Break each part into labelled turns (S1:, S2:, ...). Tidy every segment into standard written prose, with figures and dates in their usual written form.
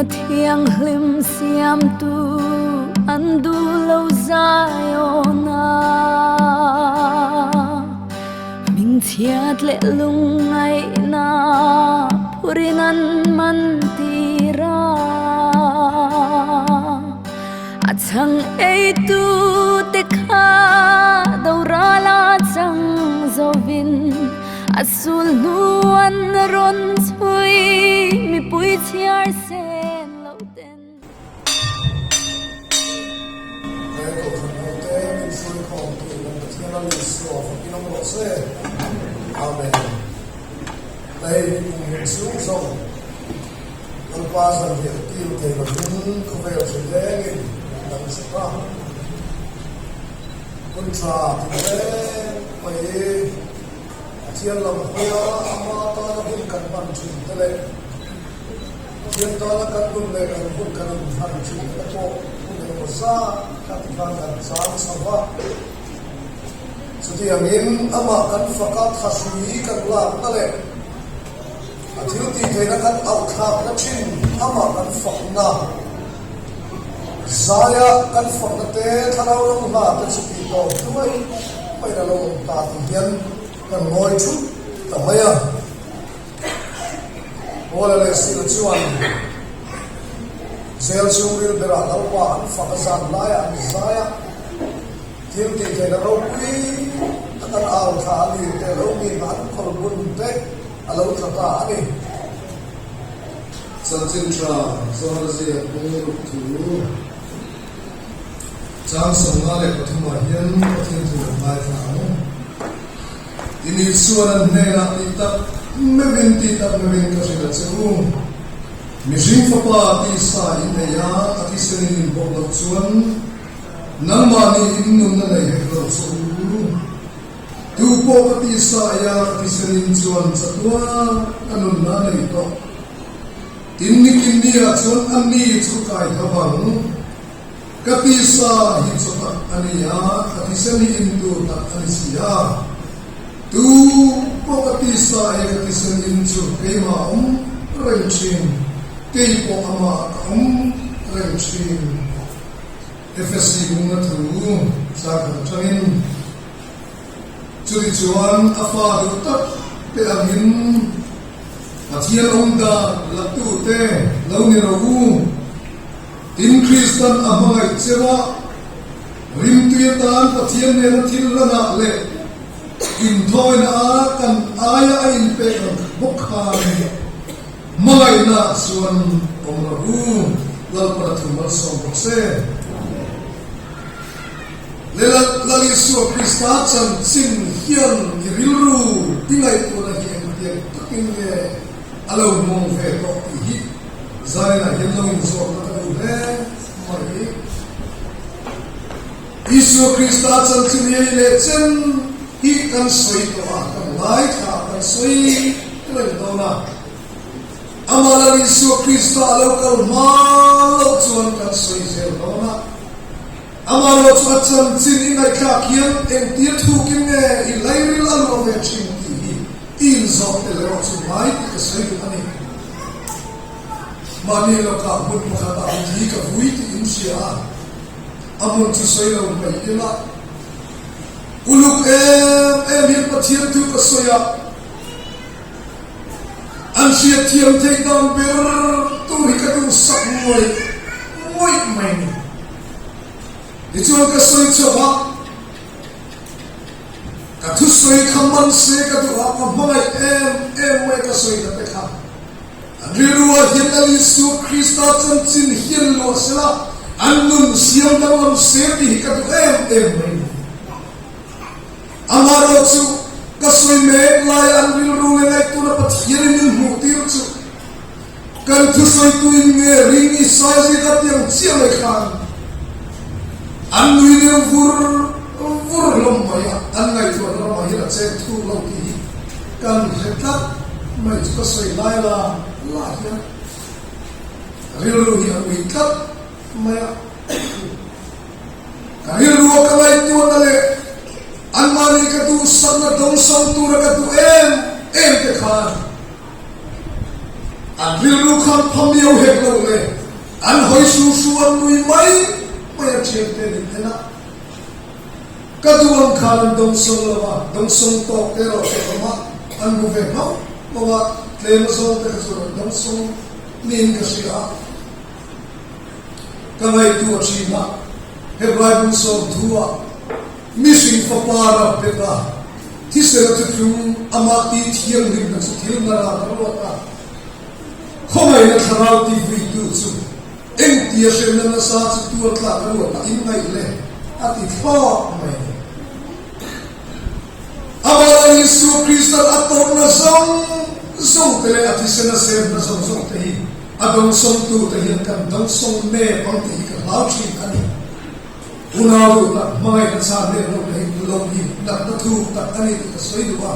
S1: Nunna thianghlim siamtu an duh lo Zion-a. Hmingchhiat leh lungngaihna phurin an man tir a. A chhang eitu te kha doral a chang zovin a sul hnu an rawn chhui mipui chhiar sen loh ten.
S2: He Kohhran hote min hruaikhawm tu kan Pathian a Isua fakin awm rawh se. Amen. Hei kum hun chhung zawng Lalpa zanriah kil thei lovin khawvel hri lengin min dang sak a. Hun tha ti reng mai Pathian lam hawia ama tana hun kan hman thin te leh Pathian tana kan nun leh kan hun kan inhman thin te pawh hun engemaw zat kha ti khan kan chang chho va. Chutiangin amah kan faka thahrui kan lakna leh A thil tih theihna kan auhthlakna thin amah kan fakna, zaia kan fakna te, thlarau ram hla te chu tih tawp hnuai hnuaiin a lo awm ta tih hian kan ngawi thut ta mai a. Paula leh Sila chuan Jail chhungril berah Lalpa an fak a zan laiah an zai a, thil tih theihna ropui tak an au thla a lir te, lo mi hna an khawl bun te, A lo tla ta a ni. Chanchin tha Zawhna kawng ruk thu chang 53 ah hian Pathian thu kan ngaithla ang. Tin Isuan an hnenah tih tak meuhin tih tak meuhin ka hrilh a che u. Mihring fapa tisa in ei a, a thisen in in bawk loh chuan nangmahni in nunna nei hek lo che u. Tu pawh ka tisa aia ka thisenin chuan chatuan ka nunna a nei tawh. Tin nikin ni ah chuan a ni chu kai tho vang. Ka tisa hi chaw tak a ni a, ka thisen hi in tur tak a ni si a. Tu pawh ka tisa aia ka thisenin chu keimah a awm reng thin, kei pawh amah ka awm reng thin. FSC bungna thu char khat atangin Chutichuan a fa duh tak te angin Pathian awm dan latute lo ni rawh u. Tin, Kristan a hmangaih cheu a, rimtui atan Pathian nena thil lanah leh inthawina a kan aia a inpek ang bawk khan hmangaihna chuan awm rawh u. Lalpana thu malsawm bawk se. Lal Isua Krista chanchin hian i rilru i ngaihtuahna hi engtiang takin nge a lo hmawng ve tawh tih hi zaninah hian lo inzawmna ka duh hle mai. Isua Krista chanchin hi hei leh chen hi kan sawi tawh a, kan ngaithla a, kan sawi reng dawn a. Amah Lal Isua Krista a lo kal hma loh chuan kan sawi zel dawn a. Amaherawh chu a chanchin i ngaihthlak hian engtir thukin nge i lairil a luah ve thin tih hi i inzawh tel erawh chu ngai tih ka sawi duh a ni. Mahni lawkah hmun pakhatah mi ka vui tih in hria a, a hmun chu sawi lo mai ila. Uluk em em hian Pathian thu ka sawi a, an hriatthiam theih dan ber tur hi ka duhsak ngawih ngawih mai ni. Tichuan ka sawi chhuak a, ka thusawi kha man se ka duh a, ka hmangaih em em mai ka sawi na te kha. An rilru ah hian Lal Isua Krista chanchin hian luah sela, an nun siam danglam se tih hi ka duh em em mai ni. Amaherawh chu ka sawi mek laia an rilru leh ngaihtuahna Pathianin min hmuh tir chu Kan thusawitu in nge ring i sai zet a tiang chiah mai khan an nui deuh vur vur hlawm mai a, an ngaihtuahna ramah hian a cheng thuk lo tih hi kan hre tlat mai chu ka sawi lai la la hian rilru hi a ui tlat mai a. Ka rilru a ka ngaihtuahna leh anmahni ka duhsakna dawngsawng tura ka duh em em te khan An rilru khan phamiau hek lo le. An hawi su su an nui mai mai a thiante nin en a. Ka duh ang khan an dawngsawng lo a, dawngsawng tawk te erawh chu a awm a, an hmu ve hmauh hmauh a, tlem a zawng te kha chu rawn dawngsawng niin ka hria a. Ka ngaihtuah thin a, Hebrai bung 30 ah mihring fapa rap bet a, thisel a thuthlung amah tih thianghlimna chu thil nara ka ruat a, khawngaihna thlarau ti vuitu chu Engtia hremna nasa chu tuar tlak a ruat a inngaih le a ti thlawk mai a ni. Amah Isua Kristan a tawrhna zawng zawng te leh a thisen a semna zawng zawng te hi a dawngsawngtu te hian kan dawngsawng nep ang tih hi ka hlau thin a ni. Unau duh tak hmangaihna chhan leh lo te hi lo hi natna thuk tak a ni tih ka sawi duh a.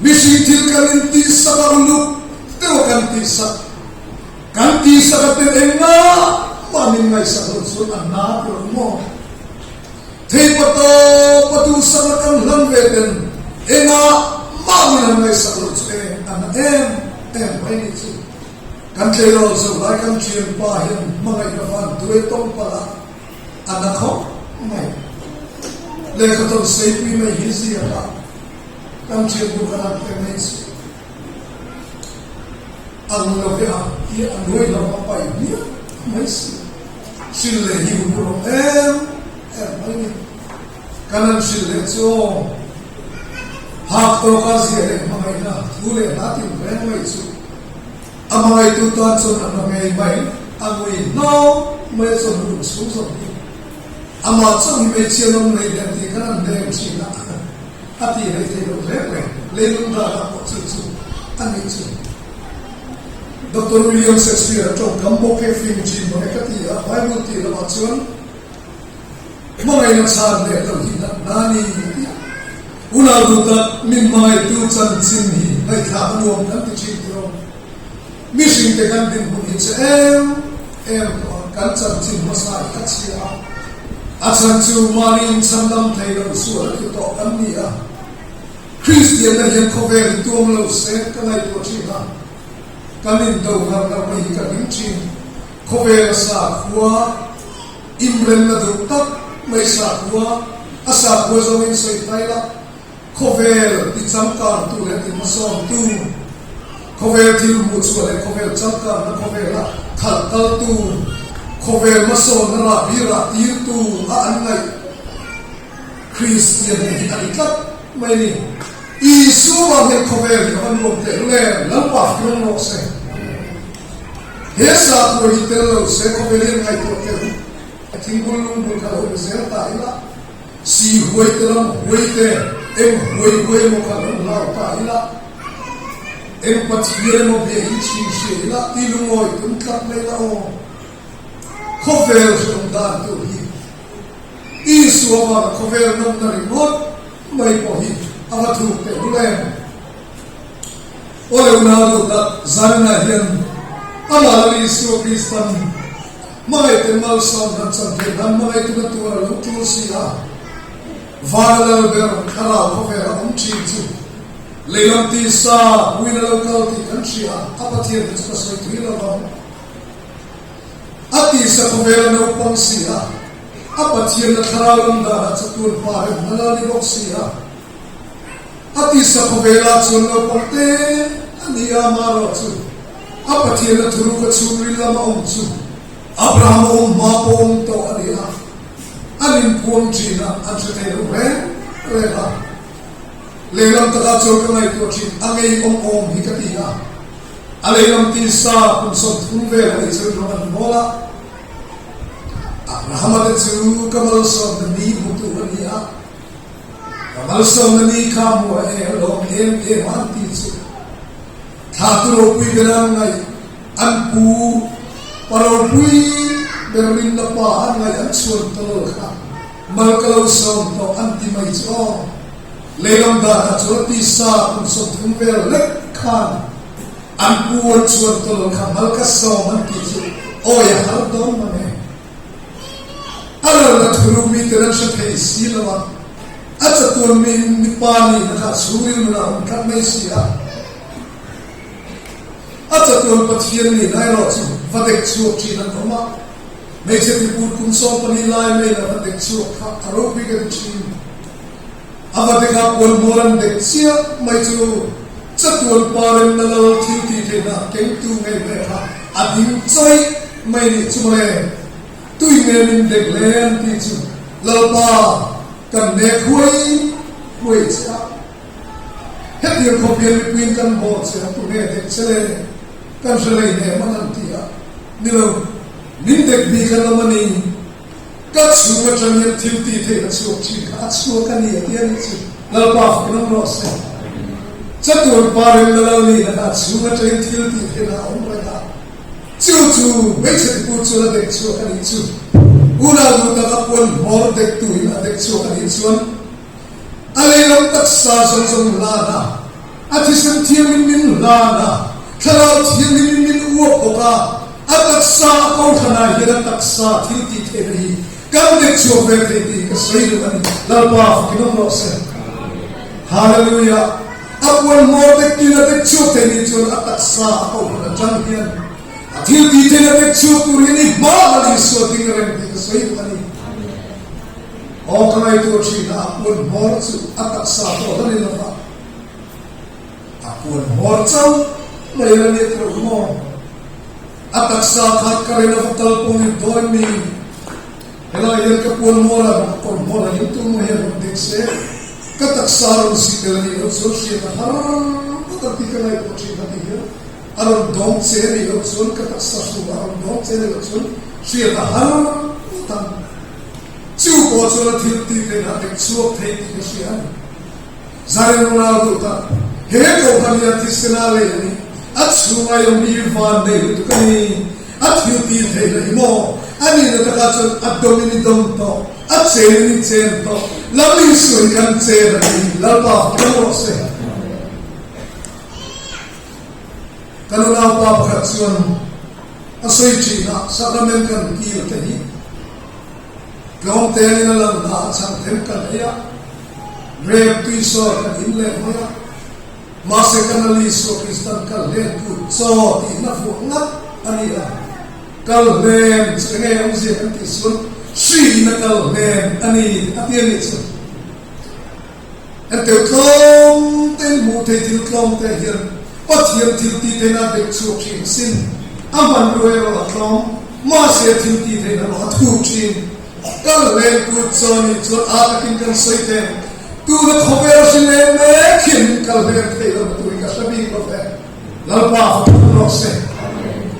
S2: Mihring thil kan intihsak a uluk deuh a kan tihsak. Kan tihsak a tel engmah mah min ngaihsak loh chuan a hna ti lo maw? Theipa tawp a duhsak a kan hlan ve ten engah mah min han ngaihsak loh chu eng a na em em mai nih chu. Kan tleirawl zo lai kan thianpa hian hmangaihna van duai tawng palh a a na khawp mai. Lehkha tawn seipui mai hi ziak a. Kan thian bu kan an pe mai chu ang lo ve a ti a nuai lo a pai hmiah mai si. Hrilh leh hi hun rawh em em mai ni. Kan an hrilh leh chu aw hak tawk a zia leh hmangaihna thu leh hla tin reng mai chu a hmangaihtu tan chuan a hna ngei mai a ngui hnawm mai a chuan hun chhung zawng hi amah chauh hi hmeichhia nawm nei leh tih khan an hnem thin a. A ti rei thei lo reng reng, leilung danah pawh chu chu a nih chu. Doctor William Shakespeare a tawngkam bawk he film chin mange ka ti a, Bible tih lamah chuan hmangaihna chhan leh lo hi natna a ni a ti a. Unau duh tak min hmangaihtu chanchin hi ngaihthlak a nuam kan ti thin tiraw? Mihringte kan dinhmun hi che em em tawh a, kan chanchin hmasa hi a chhia a. A chhan chu mahni inchhandam thei lo sual a ti tawh kan ni a. Kristianna hian khawvel hi tuam lo se ka ngaihtuah thin a, kan indo ngar ngar mai hi ka hlim thin. Khawvel a sakhua inremna duh tak mai sakhua, a sakhua zawngin sawi phai la, Khawvel ti changkangtu leh ti hmasawntu, khawvel thil hmuh chhuah leh khawvel changkangna khawvela khalh kaltu, khawvel hmasawnna rah birah tirtu a an ngaih Kristian te hi a ni tlat mai a ni. Isua vang hian khawvel hi a va nuam teh lul em? Lalpa fiam rawh se. He sakhua hi tel lo se khawvel hian ngaihtuah teh u. Thingbul lungbul kha lo in zel ta ila. Si huai te lam huai te, eng huai huai emaw kha lo hlau ta ila, eng Pathian emaw bia hi chhin hria ila, ti lungawi tum tlat mai la aw. Khawvel hrehawm dan tur hi Isua vanga khawvel nawmna ringawt mai pawh hi a va thuk teh lul em? Aw le unau duh tak, zaninah hian amah lal Isua Kristan hmangaihte malsawm han chan theih nan hmangaihtu na tur a lo tul si a. Vana lal ber thlarau khawvel a awm thin chu leilam tisa puiin a lo kal tih kan hria a, a Pathian te chu ka sawi thui lo vang. A tisa khawvel a naupang si a, a Pathian na thlarau lam danah chatuan pa remna lal ni bawk si a. A tisa khawvelah chuan naupang te a ni a, amaherawh chu a Pathianna thuruk a chhungril lama awm chu Abraham a awm hma pawh awm tawh a ni a, an inpuang thin a, an hre thei lo reng reng a. Lehlam takah chuan ka ngaihtuah thin, a ngei awm awm hi ka ti a, a lehlam tisa kum 30 vel a nih chuan rawng an hnawl a, Abrahama te chu ka malsawmna ni hmutu a ni a, Ka malsawmna ni kha hmu a e lawm em em a an ti chu. Thla tu ropui ber an ngaih, an pu pa ropui ber rinna pa an ngaih an chhuan tawlh kha mal ka lo sawm tawh an ti mai chu aw. Leilam dan ah chuan tisa kum 30 vel lek khan an pu an chhuan tawlh kha mal ka sawm an ti chu awi a har dawn mang e. A lalna thuruk mi ten an hre thei si lo a, a chatuan mi mipa nihna kha chhungril nunah a awm tlat mai si a. A chatuan Pathian nihna erawh chu va dek chhuak thin an awm a, hmeichhe tiput kum 14 lai mai la va dek chhuak kha a ropui ka ti thin. A va dek a puan hmawr an dek chiah mai chu chatuan pa remna lal thil tih theihna kengtu ngei mai kha a ding chawih mai nih chu mawle. Tui nge min dek hle an tih chu Lalpa kan nek huai huai che a. Hetiang khawp hian mipuiin kan bawh che a, tunge dek che le? Kan hre lei hnem an han ti a, Ni lo, min dek bik an awm a ni. Ka chhung atang hian thil tih theih a chhuak thin kha a chhuak a ni a ti a nih chu. Lalpa fak in awm rawh se. Chatuan pa remna lo ni na kha a chhung atangin thil tih theihna a awm reng a. Chu chu hmeichhe tipu chuan a dek chhuak a nih chu. Unau duh taka puan hmawr dektu in a dek chhuak a nih chuan A leilam taksa zawng zawng hlan a, a thisen thiangin min hlan a, thlarau thiangin min uap bawk a, a taksa a kohhranah hian a taksa thil tih theihna hi kan dek chhuak ve thei tih ka sawi duh a ni. Lalpa fakin awm rawh se. Hallelujah! A puan hmawr dek tuin a dek chhuak thei nih chuan a taksa a kohhran atang hian a thil tih theihna dek chhuak tur hian i hma a Isua ding reng tih ka sawi duh a ni. Aw ka ngaihtuah thin a, a puan hmawr chu a taksa pawh la ni lova, a puan hmawr chauh mai la ni tawh maw? A taksa kha ka rin a va kal pawh ni dawn mi? Helai hian ka puan hmawr a, ka kawr hmawr a hian tumah hian rawn dik se, ka taksa rawn si tel a nih loh chuan hriat a har vak ang tih ka ngaihtuah thin a ti hian a rawn dawng che a nih loh chuan ka taksa hruah a rawn dawng che a nih loh chuan hriat a har vak ang. Chu pawh chuan a thil tih theihna a tek chhuak thei tih ka hria a ni. Zaren Ronaldo tan he kohhran hi a thisen a lei a ni. A chhunga i awm hi i van nei lutuk a ni. A thil tih theihna hi maw? A nihna takah chuan a dawmin i dawm tawh, a chenin i chen tawh, Lal Isua hi kan chen a ni. Lalpa fak rawh se. Ka nunaupa pakhat chuan a sawi thin a, Sacrament kan kil te hi Tlawm tein a lang hna a chhan them kan ei a, rep tui sawi kan in leh mai a, mahse kan a Isua Kristan kal hlen tu chaw tihna fuh ngat a ni a, kal hlen chu enge awmzia kan tih chuan hri in a kal hlen a ni a ti a nih chu. Hetiang tlawm tein hmuh thei thil tlawm te hian Pathian thil tih theihna a bek chhuak thin sin. A hmanrua erawh a tlawm, mahse thil tih theihna erawh a thuk thin. Kal len kut chaw nih chuan aa takin kan sawi thei ang. Tuna khawvel hri len mek hian min kal hlen thei lo tur hi ka hre bik lo ve. Lalpa fak rawh se.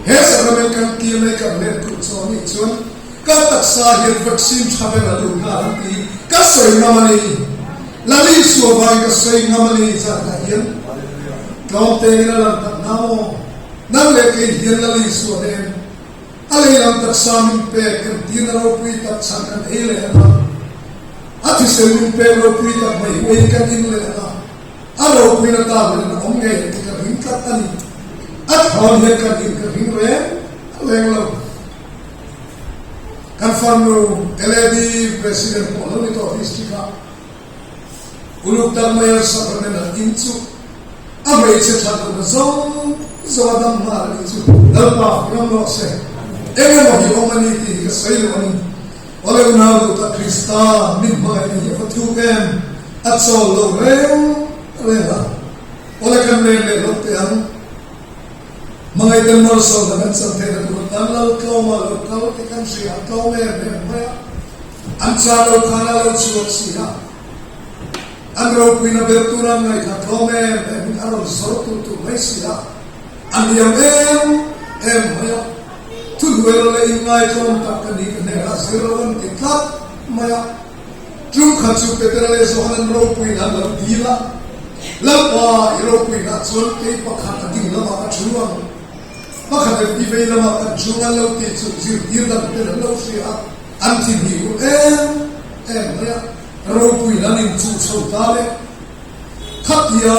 S2: He sacrament kan kil mai kal len kut chaw nih chuan Ka taksa hian vaccine tha ber a duh nghal an ti. Ka sawi ngam a ni. Lali sual vangin ka sawi ngam a ni zat ah hian tlawm tengin a lang tak na maw? Nang leh kei hian Lali sual em? A lei lam taksa min pek kan tirna ropui tak chhan kan ei leh ang a. A thisen min pek ropui tak mai huai kan in leh ang a. A ropuina ta ber in a awm ngei ang tih ka ring tlat a ni. A thawn hian kan in ka ring reng reng lo. Kan farnu LAD President pawh lo ni tawh district ah uluk tak mai a sacrament an in chu a hmeichhe that lohna zawng zawng a dam nghal a nih chu Lalpa fak ram rawh se. Eng emaw hi awm a ni tih hi ka sawi loh a ni. Awle unau duh tak Krista min hmangaihna hi a va thuk em? A chawl lo reng reng a. Awle kan len leh hlawk teh ang. Hmangaihten malsawmna kan chan theihna tur atan lal tlawma lo kal te kan hria a tlawm em em mai a, an cha lo khan a lo chhuak si a, an ropuina ber tura an ngaihthla tlawm em em in a rawn zawr tur tur mai si a, a hniam em em mai a, thuhnuai lo leh inngaitlawm tak ka ni ka hnenah zir lo an ti tlat mai a. Tum khat chu Petera leh Johan an ropuina an lo dil a, Lalpa, i ropuina chuan kei pakhat a ding lamah ka thu ang, pakhat em i vei lamah kan thu ngan lo tih chu zirtir dang ten an lo hria a, an thi hnih ur em em mai a, ropuina an inchuh chho ta le. Khatia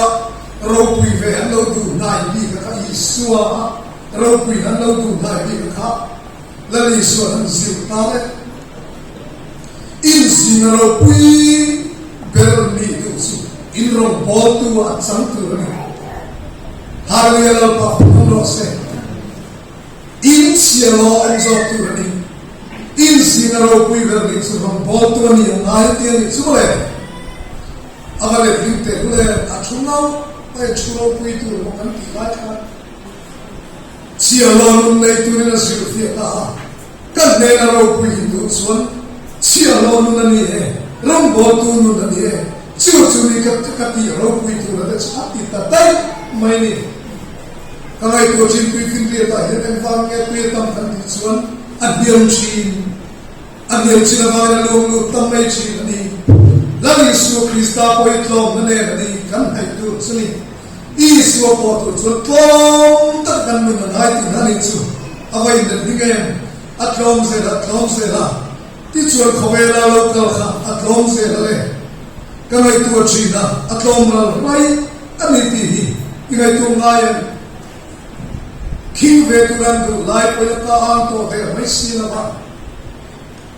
S2: ropui ve an lo duh hnai bik a kha Isua a ropuina an lo duh hnai bik a kha Lal Isua'n an zir ta le. Inzing ropui ber nih duh chu in rawngbawltu ah a chang tur a ni. Hallelujah Lalpa fak awm rawh se. In. Chhiarlaw an zawk tur a ni. In zinga ropui ber nih chu rawngbawltu a ni ang ngai ti a nih chu mawle. A va let ring teh lul em, a thu ngau mai thu ropui tur bawk an tih lai khan chhiarlaw nun nei turin a zirhfiah ta a. Ka hnena ropui hi duh chuan chhiarlaw nun a ni e, rawngbawltu nun a ni e, chu chu ni ka ka tih ropui tur a te chu a ti ta daih mai ni. Ka ngaihtuah thin tui finriat ah hian engvang nge tui a tam kan tih chuan a hniam thin, a hniam chin avangin a luang lut tam mai thin a ni. Lal Isua Krista pawh hi tlawmna nen a ni kan hnaih tur chu ni. Isua pawh tur chuan tlawm tak kan nun a ngai tih hna nih chu a va inlet hming em? A tlawm zel a, tlawm zel a. Tichuan khawvela lo kal kha a tlawm zel a le. Ka ngaihtuah thin a, a tlawm ral mai a ni tih hi i ngaihtuah ngai em? Khing ve tur an duh lai pawhin a ka ang tawh der mai si lo va.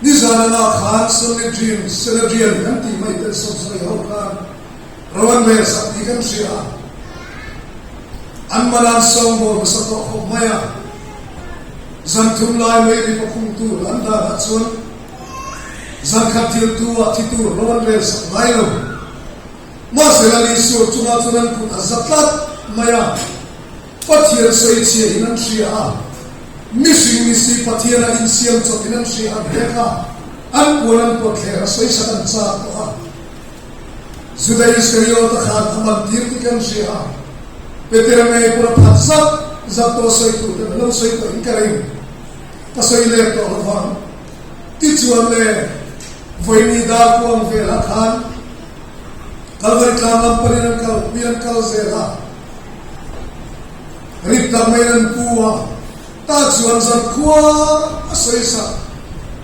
S2: Nizan anga khan Sanhedrin, Sanhedrian kan tih mai ten sawmsawi ho khan ro an rel sak tih kan hria a. An man an sawngbawl hmasa tawh khawp mai a. Zan thum lai mai ri pakhum tur an danah chuan Zan khat thil tu ah thi tur lo an rel sak ngai lo. Mahse Lal Isua chungah chuan an kut a za tlat mai a, Pathian sawichhia in an hria a, mihring ni si Pathian a insiam chawp in an hria ang hek a, an puan an pawt thler a sawisak an chak tawh a. Juda Iskariota khan a man tir tik an hria a, Petera ngei pawh a phat zat zat tawh a sawi tur ten a lo sawi tawh in ka ring. Ka sawi let tawh lovang. Tichuan le, vawiini dar kuang velah khan Kalvari tlang lam panin an kal pui an kal zel a, rit tak maiin an pu a, tah chuan zankhua a sawi sak,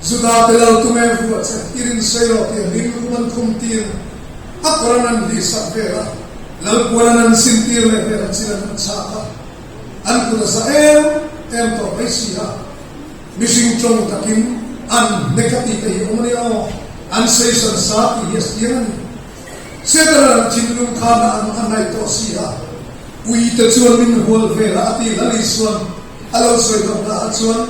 S2: Juda te lal tum em vuah che, i rin sawi rawh tih a hlim kum an khum tir, a kawr an an hlih sak vel a, lalpuan an an sin tir leh vel a chin an an chhak a, an kut a za em em tawh mai si a. Mihring tawng takin an hnek a tih te hi awm a nia aw, an sawisan sa tih hi a chiang a ni. Setana an thinlung khan a an a hnaih tawh si a, ui te chuan min hual vel a a ti Lal Isuan a lo sawi tawh hna ah chuan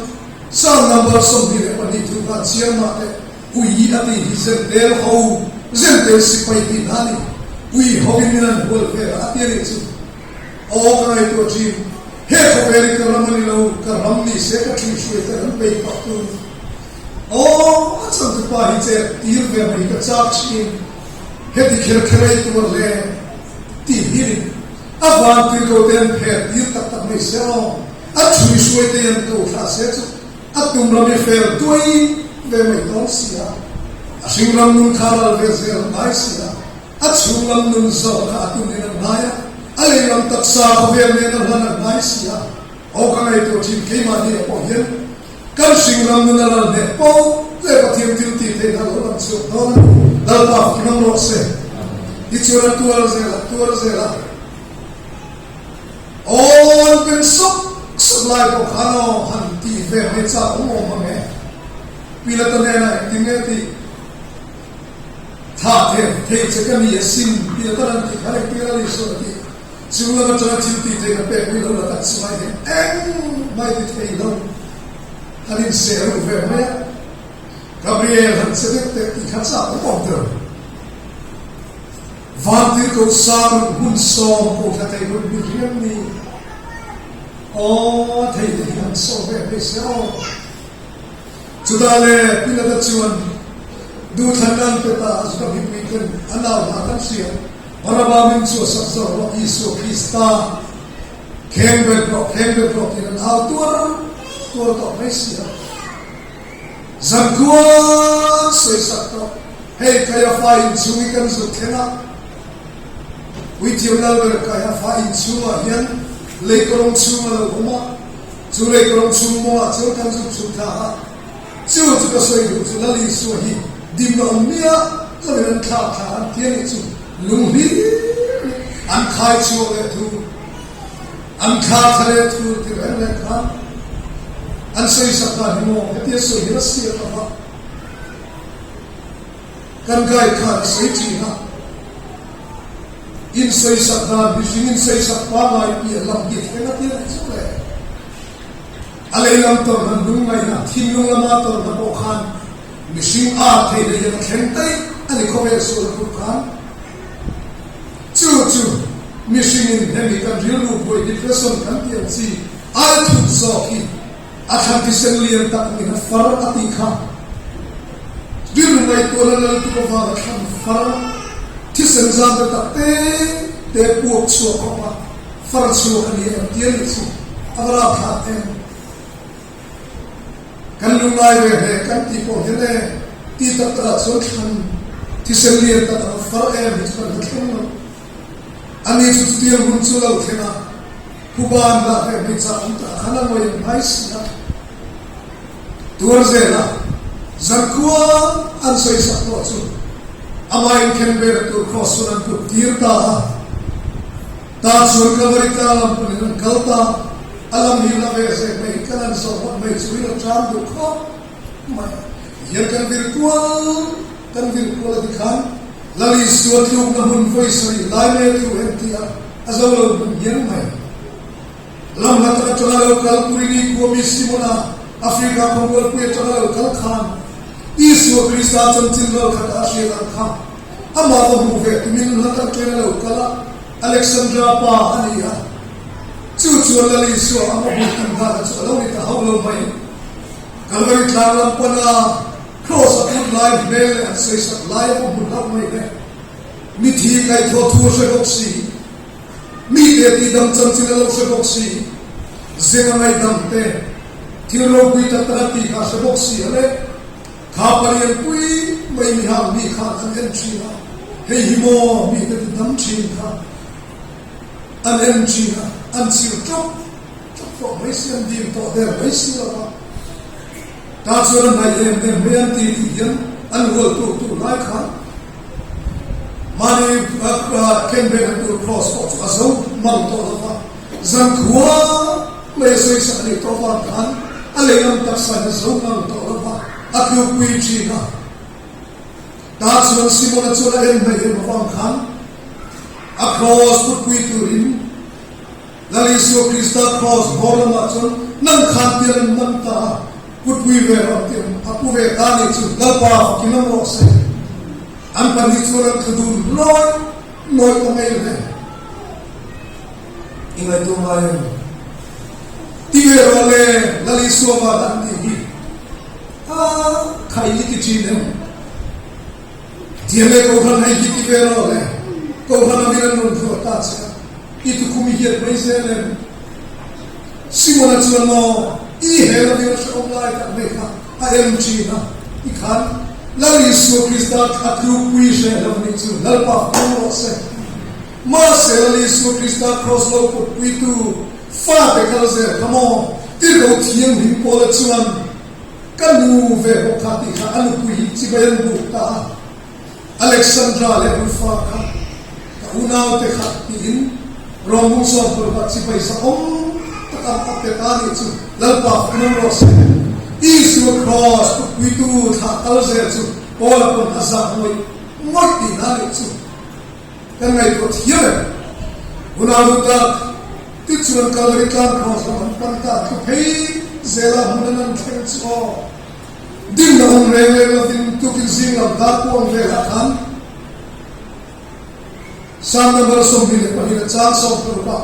S2: Psalm number 22 thu khan chiang mah teh ui a tih hi zentel ho zentel sipai tih hna a ni, ui hovin min an hual vel a a ti a nih chu. Aw ka ngaihtuah thin, he khawvel hi ka ram a ni lo, ka ram ni se ka ṭhi hruai te an peih pah tur. Aw a changtupa hi che tir ve mai ka chak thin, heti kher kher ei tur le tih hi ni. A van tir ko te an pher tir tak tak mai se aw, a ṭhui hruai te hian ko thlah se chu a tum ram hi fel duai ve mai dawn si a, a hring ram nun kha ral ve zel ngai si a. A chhung lam nun zawh kha a tum in an ngai a, a lehlam taksa khawvel nen a hlan an ngai si a. Aw ka ngaihtuah thin keimahni ah pawh hian kan hring ram nun a ral hneh pawh leh Pathian thil tih theihna lo lang chhuak dawn a, Lalpa fak ngam rawh se. Tichuan a tuar zel a, tuar zel a. Aw an pen sawk sawk lai pawh khan aw han tih ve mai chak awm awm ang e. Pilata hnenah engtin nge tih? Tha thei thei che ka ni a sin tih a tan an tih kha engtir a ni sawn a ti. Chung lam atanga thil tih theih na pek mai lo la tak chungah hian engmah i ti thei lo. Han inseh ruh ve mai a, Gabriel han che deuh teh tih kha chak awm awm ber. Vantir ko sang run hmun sawm ko thla thei run mi riang ni. Aw a thei te hi han saw ve mai se aw. Chutah le Pilata chuan duhthlanna an pe ta a, Juda mipuiten a nau hna kan hria, Baraba min chu a sak zawk rawh, Isua Krista kheng bet rawh, kheng bet rawh tiin an au tuar tuar tawh mai si a. Zankuan sawi sak tawh, hei Kaiafa inchhung hi kan zuk thleng a, Puithiam Lalber Kaiafa inchhungah hian leikawrawng chhung a lo awm a, Chu lei kawng chhung mawngah chuan kan zuk chhuk thla a, chu chu ka sawi duh chu Lal Isua hi dimna awm miah lovin an thlak thla an ti a nih chu lung hlir an khai chhuak leh thu, an thla thla leh thu ti reng reng khan an sawi sak dan hi maw hetia sawi hi la siam lo va, kan guide khan a sawi thin a. Insawisak dan mihring insawisak pangngai piah lam hi thleng a tir ang chu le. A lei lam tawrhna lungngaihna, thinlung lama tawrhna pawh khan mihring ât thei leh hian a thleng daih a ni khawvel sual put khan. Chu chu mihringin hemi kan rilru buai depression kan tih ang chi ai thut zawk hi a thlan thisen lian tak angin a far a tih kha. Rilru ngaihtuahna lal tuk avanga thlan far thisen zam te tak te te puak chhuak khawp a. Far chhuak a ni em ti a nih chu a va rap thlak em. Kan lungngai ve hle kan tih pawh hian e ti tak takah chuan thlan thisen lian tak anga far em hi chu kan hre thleng lo. Ani chu chutiang hun chu lo thleng a, phuban lah ve hmeichhia awm tak khan a ngawi ang ngai si a. Tuar zela zankhua an sawi sak tawh chu amah inkhen vela tur cross chuan an put tir ta a. Ta chuan Kalvari tlang lam panin an kal ta, a lam hi la ve zek mai hi kan an zawh ngawt mai chu hi la ṭam duh khawp mai. Tihian kan vir kual kan vir kual a ti khan Lal Isua tlukna hmun vawi sarih lai mai a tlu em tih a a zo lo hmun hian mai. Lam hla tak aṭanga lo kal Kurini khuami Simona, Africa khawmualpui aṭanga lo kal khan Isua Krista chanchin ral khat a hriat ang kha amah va hmuh ve tumin hla tak aṭangin a lo kal a, Alexandra pa a ni a. Chu chuan Lal Isua a hmuh tum dan chu a lo ni ta hauh lo mai. Kalvari tlang lam pana Kraws a put lai hmel leh an sawisak lai a va hmu hlauh mai le. Mithi kaihthawh thu a hre bawk si. Mite tihdam chanchin a lo hre bawk si, zenga ngaihdam te, thil ropui tak tak a tih kha a hre bawk si a le. Kha palian pui mai mi hang mi khan an en thin a, hei hi maw mite tidam thin kha an en thin a, an chhir tawp tawp tawh mai si, an dim tawh der mai si lo va. Ta chuan a hnaih em em mai an ti tih hian an hual tur tur lai khan mahni khenbeh na tur cross pawh chu a zo mang tawh lo va, zankhua mai a sawi sak a nih tawh avang khan a lehlam taksa in a zo ngang tawh lo va, a tlukpui thin a. Ta chuan Simona chuan a en hnaih em avang khan a cross putpui turin Lal Isua Krista Kraws bawr lamah chuan nang khan tial an man ta a, putpui ve rawh an ti ang, a pu ve ta nih chu Lalpa fakin awm rawh se. An pahnih chuan an tlu dun nawi nawi ta mai le. I ngaihtuah ngai em? Ti ve rawh le, Lal Isua van an tih hi a khai i ti thin em? Tiang le Kohhran hei hi ti ve rawh le, Kohhran angin an rawn hruat ta che a, i tukhum i hiat mai zel em? Simona chuan maw i hel angin a hrehawm lai tak mai kha a em thin a, ti khan Lal Isua Krista a tlukpui hreh lo nih chu Lalpa fawng rawh se. Mahse Lal Isua Krista kraws lo putpuitu fate kal zel kha maw tirhkoh thianghlim Paula chuan Ka nu ve bawk kha tih kha a nupui hi chibai an buk ta a, Alexandra leh Rufa kha ka unaute kha tiin rawngbung sawm parukah chibai zahawm tak ang a pe ta nih chu Lalpa fak nan rawh se. Isua Kraws putpuitu thlah kal zel chu Paula pawn a zah ngawih ngawih tih na nih chu. Kan ngaihtuah thiam em? Unau duh tak, tichuan Kalvari tlang cross lam an pan ta thu phei zela hmun an an thleng chu aw. Ding na awm reng reng lovin tukin zing lam dar kuang velah khan Psalm number 22 a chang 16 ah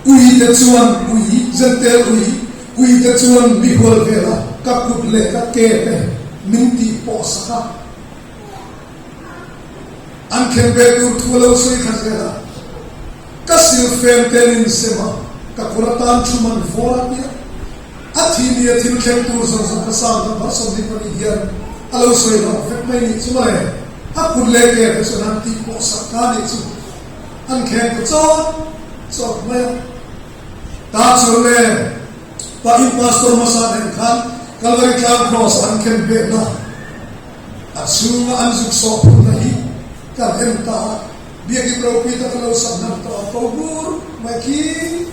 S2: ui te chuan ui, Zentel ui, ui te chuan mi hual vela ka kut leh ka ke te min tih pawh sak a. An khen ve tur thu a lo sawi kha zel a, Ka silfem te nin sem a, ka kawr atan thu man vawr a tia. A thi ni a thil thleng tur zawng zawng kha sang kan bar 22 hian a lo sawi hlauh vek mai nih chu mawle. A kut leh ke te chuan an tih pawh sak ta nih chu an khen ta chawt chawt mai a. Ta chuan le pahin Pastor hmasa nen khan Kalvari Tlang Cross an khen behna A chhunga an zuk sawh phunna hi kan en ta a, biakinn ropui tak an lo sak hnan tawh a, ko bur mai khi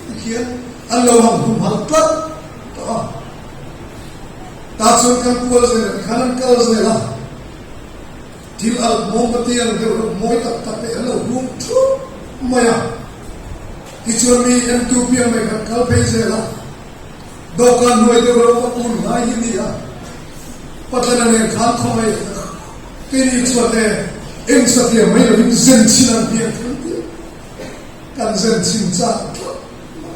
S2: tikhian an lo hang humhalh tlat tawh a. Tah chuan kan kual zel a, tikhan an kal zel a, thil alh mawmbati ang deuh reuh mawi tak tak te an lo hung thup mai a. Tichuan mi entu piang mai khan kal phei zel a. Dawhkan hnuai deuh ro ka kun ngai hi nia. Patlana nen khan khawngaih keini chuan e eng satliah mai lovin zen chhin an biak thei tir. Kan zen chhin chak tlat mai.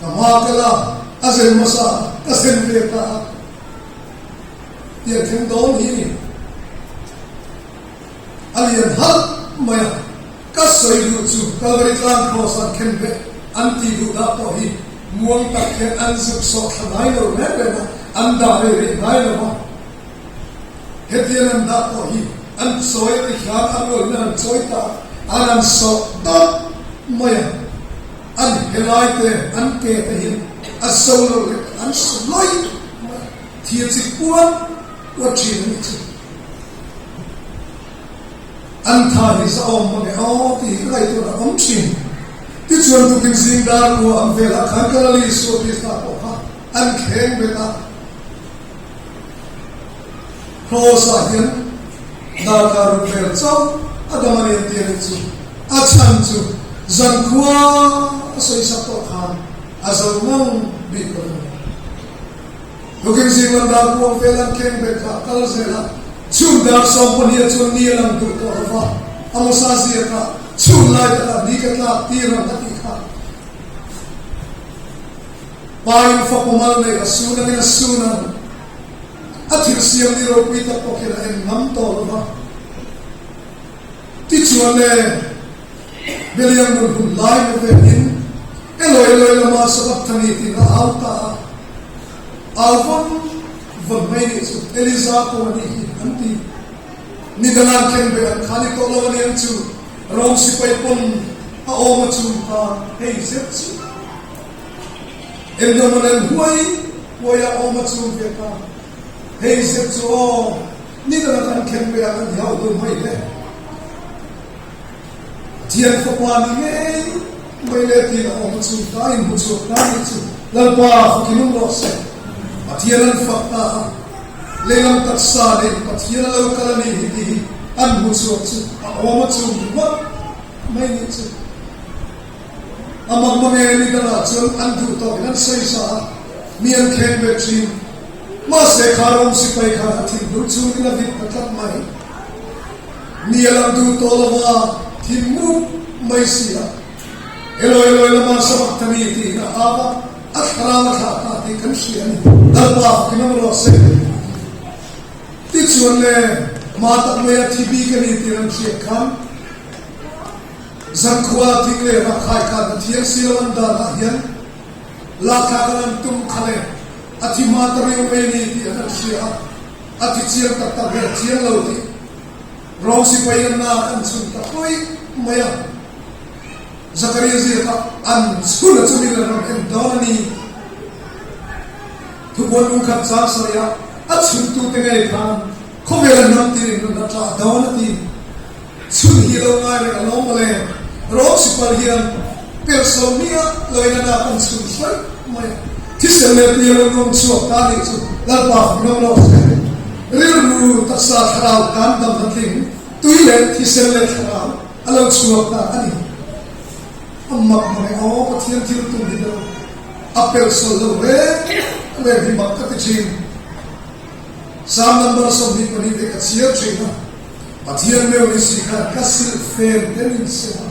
S2: Ka hma kal a, a zen hmasa ka zen ve ta a. Tiang thleng dawn hi ni. A lian halh mai a, ka sawi duh chu Kalvari tlang cross an khen ve an tih duh dah pawh hi muang tak hian an zuk sawh thla ngai lo reng reng a, an dah rei rih ngai lo a. Hetiang an dah pawh hi an chawi a ti hian a rualin an han chawi ta a, an han sawh dawt mai a, an helai te an ke te hian a so lo leh an su lawih mai a, thir chi puat puat thin a nih chu. An tha hi za awm mange aw tih hi ka ngaihtuah a awm thin. Tichuan tukin zing dar kua ang velah khan Kalali Isua Krista pawh kha an thleng bet a. Kraws-ah hian darkar ruk vel chauh a dam a ni an ti a nih chu. A chhan chu zankhua a sawisak tawh khan a zo ngang bik lo a ni. Tukin zing lam dar kuang vel an keng bet kha kal zel a, chhun dar 12 ah chuan ni a lang duh tawh lo va, Amosa ziak a, chhun lai takah ni ka tlak tir ang a tih kha. Pa in fapa mal nei a sun angin a sun ang, a thil siam ni ropui tak pawh khian a en ngam tawh lo va. Tichuan le, Beliang nun hun lai mu vekin Eloi Eloi lama sabachthani tiin a au ta a. Au vawn vawn mai nih chu Eliza pawh a nih hi an ti. Ni dangah khen ve an khan i tawh lo a ni ang chu Rom sipai pawn a awm a chum kha hei zet chu. Engdawm an en huai huai a awm a chum ve kha hei zet chu aw ni dangah kan khen ve ang an ti hauh dun mai le. Pathian fapa ni ngei mai le tiin a awm a chhung ta a inhmu chhuak ta a nih chu. Lalpa fakin awm rawh se. Pathian an fak ta a, lehlam taksa neih Pathian a lo kal a nih hi tih hi an hmu chhuak chu a awm a chhung ringawt mai nih chu. A mak mange ni dangah chuan an duh tawkin an sawi sa a, mi an kheng ve thin. Mahse kha ram sipai khan a thinlung chhungin a vit ta tlat mai. Mi a lang duh tawh lo va, thim mup mai si a. Eloi Eloi lama sabachthani tiin a au a, a thlarau a thlah ta tih kan hria a ni. Lalpa fakin awm rawh se. Tichuan le, ma tak maia thi bik a ni tih an hriat khan, Zankhua thing leh rak khai khan a thiang si lo an danah hian lakthlak an an tum kha le, a thi hma ta riau mai a ni tih an an hria a. A thi chiang tak tak ber chiang lo tih Rom sipai an nak an chhun ta hlawih mai a. Zakaria ziakah an chhun a chumin an rawn en dawn a ni. Thubuan lungkhat chang sawiah a chhuntute ngei khan khawvel a hnam tirin rawn a tlah dawn a ti. Chhun hi lo ngai reng a lawm mawle. Rom sipal hian pelhsawn miah loin a nak an chhun hraih mai a. Thisen leh tui a lo nuam chhuak ta nih chu Lalpa fak ngam lo se. Rilru taksa thlarau tan dam hlatling tui leh thisen leh thlarau a lo chhuak ta a ni. A mak mang e aw Pathian thil tum hi deuh a pelhsawn lo reng reng hi mak ka ti thin. Psalm number 22 te ka chhiar thin a. Pathian meuh ni si khan ka silh fen te min sem a,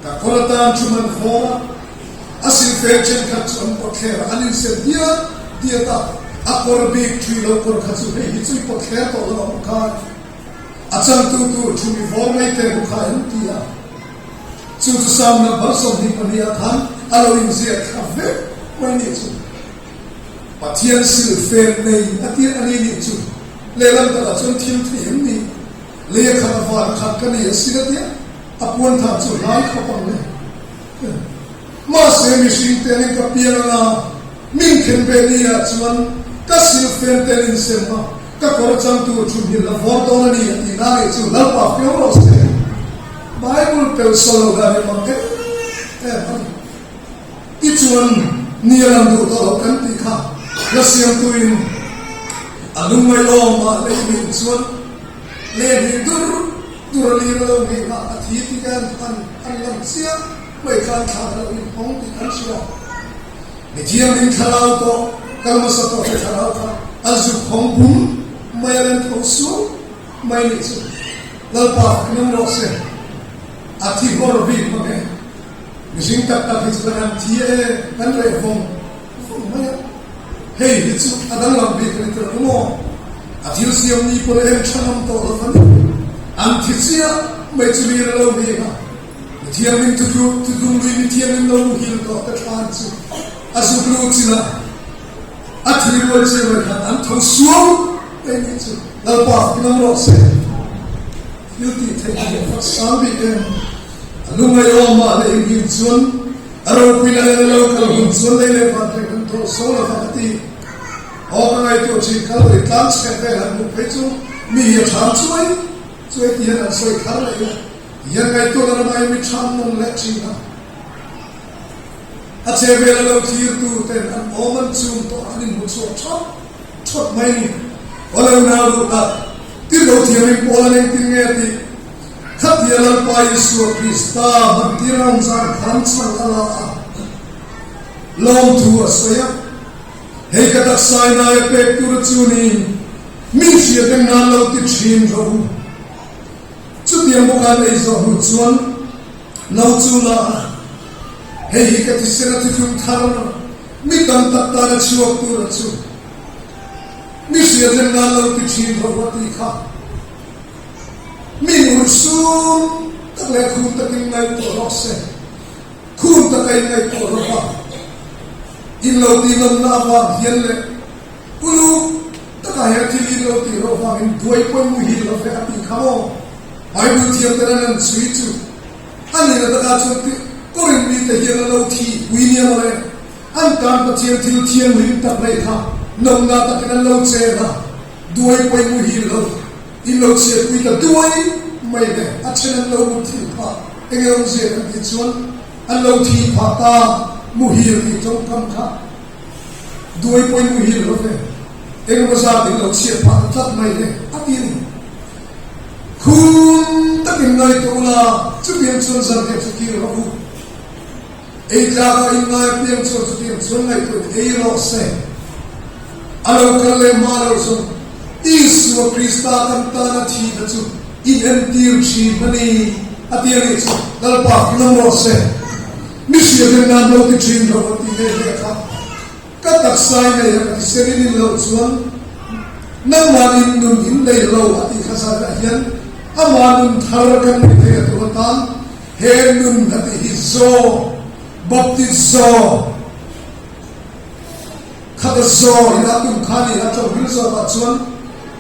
S2: ka kawr atan thu man vawr a, a silh fen thenkhat chu an pawtthler a, an insem diat diat a, a kawr bik thui lo kawr kha chu hei hi chu i pawtthler tawh lo ang khan a changtu tur thu mi vawr mai te ru kha an ti a, chu chu Psalm number 22 ah khan a lo inziak thla vek mai nih chu. Pathian silh fen nei a tir a ni nih chu. Lehlam takah chuan thil thei em ni? Lei a khat a van khat ka nei a sin a tia, a puan than chu hlai khawp ang le. Mahse mihring te angin ka piang anga min khen ve ni ah chuan ka sil fen tel in sem a, ka kawr chang tur thu hmil a vawr dawn a ni a tih na nih chu Lalpa fiam rawh se. Bible pel saw lo dan hi mang em em a ni. Tichuan, ni a lang duh tawh lo kan tih kha hla siamtuin a lungngaih awm ah lei hming chuan leh hnih dur dur a lir a lo hming a, a thi ti khan an an lang chiah mai khan thlan a lo inhawng tih kan hria. Mi thianghlim thlarau tawh kal hmasa tawh te thlarau kha a zuk hawng bum mai a len tho suau mai nih chu Lalpa fak nung rawh se. A thi hawr bik mang e. Mihring tak tak hi chu kan han thi e, kan reh vawng vawng mai a. Hei hi chu a danglam bik a ni tawh lo maw? A thil siam ni pawn a en tha ngam tawh lo va ni. An thi chiah mai chu lir a lo ni a. Mi thianghlim thutlung lui mi thianghlim lo muhil tawh te thlan chu a zuk lu chin a, a thi rual chiah mai khan an tho suau mai nih chu Lalpa fak ngam rawh se. Thil tih theih hi a fak sang bik em? A lungaihawm mah leh inhlim chuan a ropui la len a lo kal hun chuan lei leh van hreng hun thawh so lo fak a ti. Aw ka ngaihtuah thin kha lo i tlang chheh vel han hmuh phei chu mi hi a ṭham chuai chuai ti hian an sawi thar leh a. Hian ngaihtuahna ramah hian mi ṭham nawm leh ṭhin a. A che vel a lo thirtu ten an awm an chum tawh an inhmu chhuak ṭhap ṭhawt mai ni. Aw lo nau duh tak, tirlo thiamin Paul an engtin nge tih khatia Lalpa Isua Krista hmantir a awm zan khan chhan a la a, lawmthu a sawi a. Hei ka taksa in aia pek tur a chu ni, min hriat eng nan lo ti ṭhin rawh u. Chutiang bawka nei zawh hnu chuan no chu la a, hei hi ka thisen a thuthlung thar mi tam tak tana chhuak tur a chu. Mi hriatreng nan lo ti thin rawh a tih kha. Min urhsun tak leh khun takin ngaihtuah rawh se. Khun taka in ngaihtuah rawh a, in lo tih nawmna avang hian leh uluk Takah hian thil in lo tih loh vangin buai pawi muhil lo ve a tih kha maw? Bible thiam ten an han chhui chu a nihna takah chuan ti Korin mite hian an lo thi pui nia mawle. An tan Pathian thil thianghlim tak mai kha nawmna takin an lo chen a, duai pawi muhil lo in lo chhiatpui ta duai mai le a then an lo mut thil kha enge awmzia kan tih chuan an lo thi phah ta muhil tih tawngkam kha Duai pawhin muhil lo ve, engemaw zat in lo chhiat phah ta tlat mai le a ti a ni. Khum takin ngaihtuah ula, chutiang chuan zanriah chu kir rawh u. Ei tlakah in ngai apiang chuan chutiang chuan ngaihtuah in ei rawh se. A lo kal leh hma lo zawng Isua Krista kan tana thihna chu in entir thin a ni a ti a nih chu Lalpa finawm rawh se. Mi hriat nan lo ti thin rawh a ti ve hle kha. Ka taksa i nei a ka ti sen in in loh chuan nangmah in nun in nei lo a tih kha zan ah hian amah nun thar kan nei thei a tur atan he nun a tih hi zaw baptizo Khata zaw in a tum kha ni a tawng hil zawk ah chuan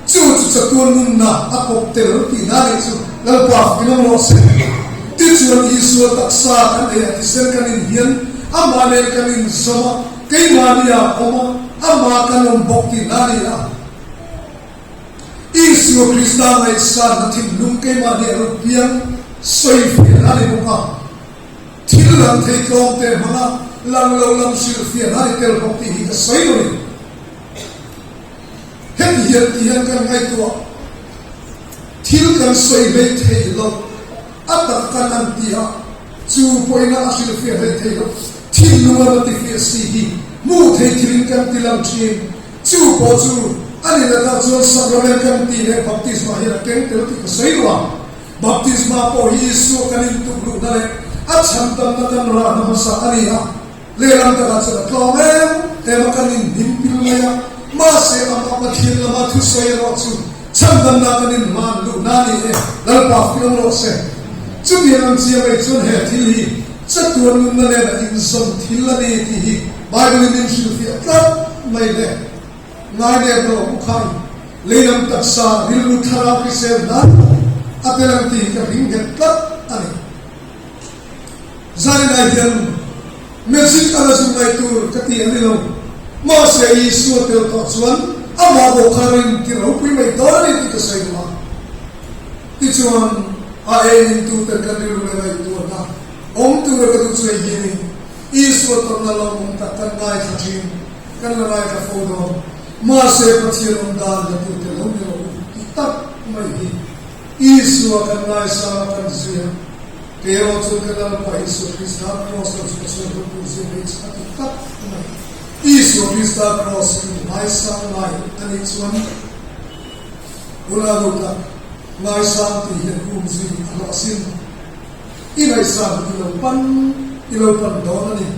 S2: chu chu chatuan nunna a kawp tel tihna nih chu Lalpa fakin awm rawh se. Tichuan Isua taksa kan ei a thisen kan in hian amah nen kan in zawm a, keimahni ah awm a, amah kan awm bawk tihna a ni a. Isua Krista ngaihsanna thinlung keimahni a lo piang sawi fiahna a ni bawk a. Thil lang thei tlawm te hmanga lang lo lam hrilhfiah hna ni tel bawk tih hi ka sawi lo ni. Heti hian ti hian kan ngaihtuah thil kan sawi hlei thei lo a tak kan an ti a, chu pawhin a hrilhfiah hlei thei lo. Thinlung a va tifiah si hi hmuh thei thilin kan ti lang thin. Chu pawh chu a ni lakah chuan sacrament kan tih leh baptisma hian a keng tel tih ka sawi lo ang. Baptisma pawh hi Isua kan intukluhna leh a chhantamna kan rahna hmasa a ni a. Lehlam takah chuan a tlawm em em a, kan inhnim pil mai a, mahse amah Pathian lama thusawi erawh chu chhandamna kan inhman luhna a ni e, Lalpa fiam rawh se. Chutiang ang chiah mai chuan he thil hi chatuan nunna nen a inzawm thil a ni tih hi Bible-in min hrilhfiah tlat mai le. Ngainep lo u khai, leilam taksa rilru thlarau hrisel hnan a tel ang tih hi ka ring nghet tlat a ni. Zainai hian magic a la zu ngai tur ka ti a ni lo, mahse Isua tel tawh chuan amah bawk kha rin ti ropui mai dawn a ni tih ka sawi duh a. Tichuan a ei in tuten kan rilru leh ngaihtuahna awm tura ka duh chu hei hi a ni, Isua tawrhna lawmawm tak kan ngaithla thin. Kan la ngaithla fo dawn. Mahse Pathian awm dan la tute lo ni rawh u tih tak mai hi Isua kan ngaisang a kan zui a. Kei erawh chuan ka Lalpa Isua Krista Kraws lo chu ka sawi ropui zia mai chu a ti tlat mai. Isua Krista Kraws hi ngaisang ngai a nih chuan Unau tak ngaisang tih hian um zui a hlawh asin. I ngaihsan i lo pan i lo pan dawn a ni.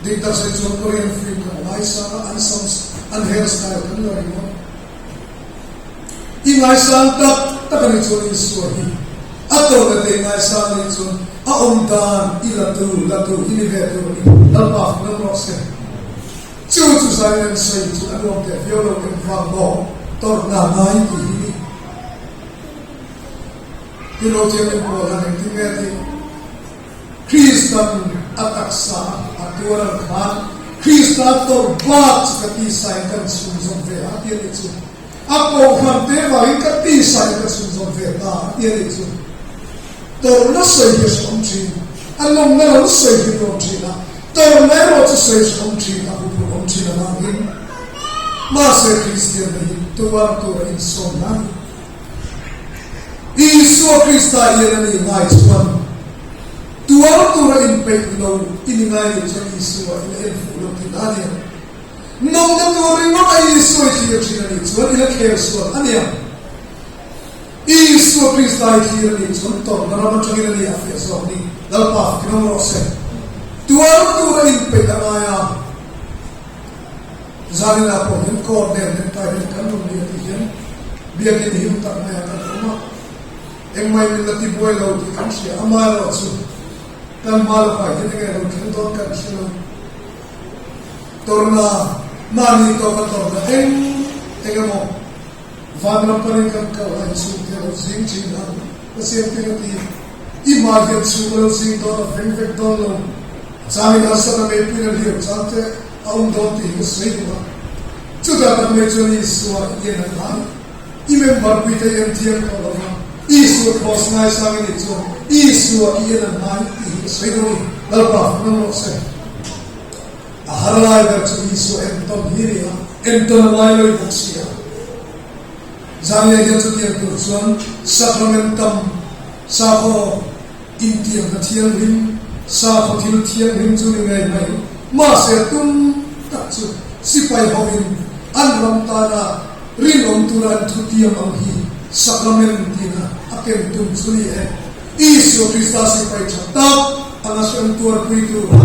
S2: Dik tak sawi chuan Korean film kan ngaisang a, an sam an hair style kan la ringawt. I ngaisang tak tak a nih chuan Isua hi a tawrhna te i ngaisang a nih chuan a awm dan i la tu la tu i ni ve tur a ni. Lalpa fak lam rawh se. Chu chu zai an sawi chu a nuam teh viau lo engvang maw tawrhna ngai tih hi ni. Ti lo chiang in pawl han engtin nge tih Kristan a taksa a tuar ang khan Krista tawrh bak chu ka tisain kan chhunzawm ve a ti a nih chu. A kohhran te vangin ka tisain ka chhunzawm ve ta a ti a nih chu. Tawrhna sawi hi a hrehawm thin, a nawmna lam sawi hi a nuam thin a, tawrhna erawh chu sawi hrehawm thin, a huphurhawm thin avangin mahse Kristian te hi tuar tur a insawm na a ni. Isua Krista hian a nih ngai chuan tuar tur a inpeih lo i ni ngai nih chuan Isua in a en fuh lo tih na a nia. Nawmna tur ringawt a Isua i thlir thin a nih chuan i la khel sual a nia. Isua Krista i thlir a nih chuan tawrhna ram atangin a ni a fiah zawk ni. Lalpa fakin awm rawh se. Tuar tur a inpeih a ngai a. Zaninah pawh hian court nen nen tai hian kan rawn ni a tih hian biakin him tak maiah kan awm a. Engmah in min la ti buai lo tih kan hria. Amaherawhchu kan hma lakah hian enge lo thleng dawn kan hre lo. Tawrhna, mahni tawka tawrhna eng eng emaw Vanram panin kan kal a inchhung te a lo zing thin a, ka siam teng a ti. I hmai hian chhung a lo zing dawn a, veng vek dawn lo. Changin harsatna meipuiin a hliam chang te a awm dawn tih hi ka sawi duh a. Chutah tak mai chuan Isua i en a ngai. I member pui te i en thiam tawh lo va, Isua cross ngaisang i nih chuan Isua i en a ngai tih hi ka sawi duh a ni. Lalpa fak rawh se. A har lai ber chu Isua entawn hi a ni a, entawn a ngai lo i bawk si a. Zanlei hian chutiang tur chuan sacrament tam, sakhaw intiamna thianghlim, sakhaw thil thianghlim chu ni ngei mai. Mahse tum tak chu sipai hovin an ram tana rinawm tura an thutiam ang hi sacrament tina a ken tum chu ni e. Isua Krista sipai tha tak anga hrem tuarpui tura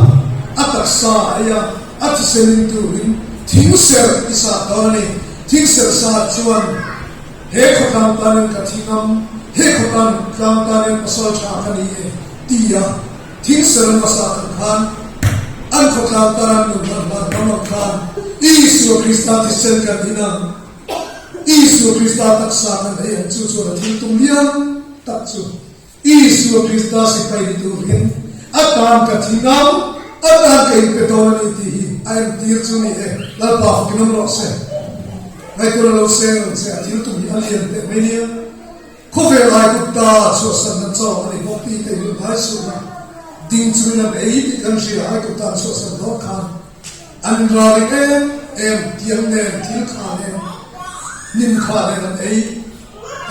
S2: a taksa ei a, a thisen in turin thingserh i sah dawn a ni. Thingserh sah chuan he khawtlang tanin ka thi ngam, he khawtlang tlang tanin pasal tha ka ni e ti a thingserh an va sah kan khan an khawtlang tana nun hlan hlan ngam ang khan Isua Krista thisen kan in ang. Isua Krista taksa kan ei ang chu chuan a thil tum lian tak chu Isua Krista sipai ni turin a tan ka thi ngam, a tan ka inpe dawn a ni tih hi a entir chu ni e. Lalpa fakin awm rawh se. Ngaihtuahna lo seng ang che, a thil tum hi a lian teh mai nia. Khawvel Aigupta chhuahsanna chaw a ni bawk tih te hi ngai suhna ding chungin an ei tih kan hria, Aigupta an chhuahsan dawn khan An ralring em em tiang nen thil kha nen hnim kha nen an ei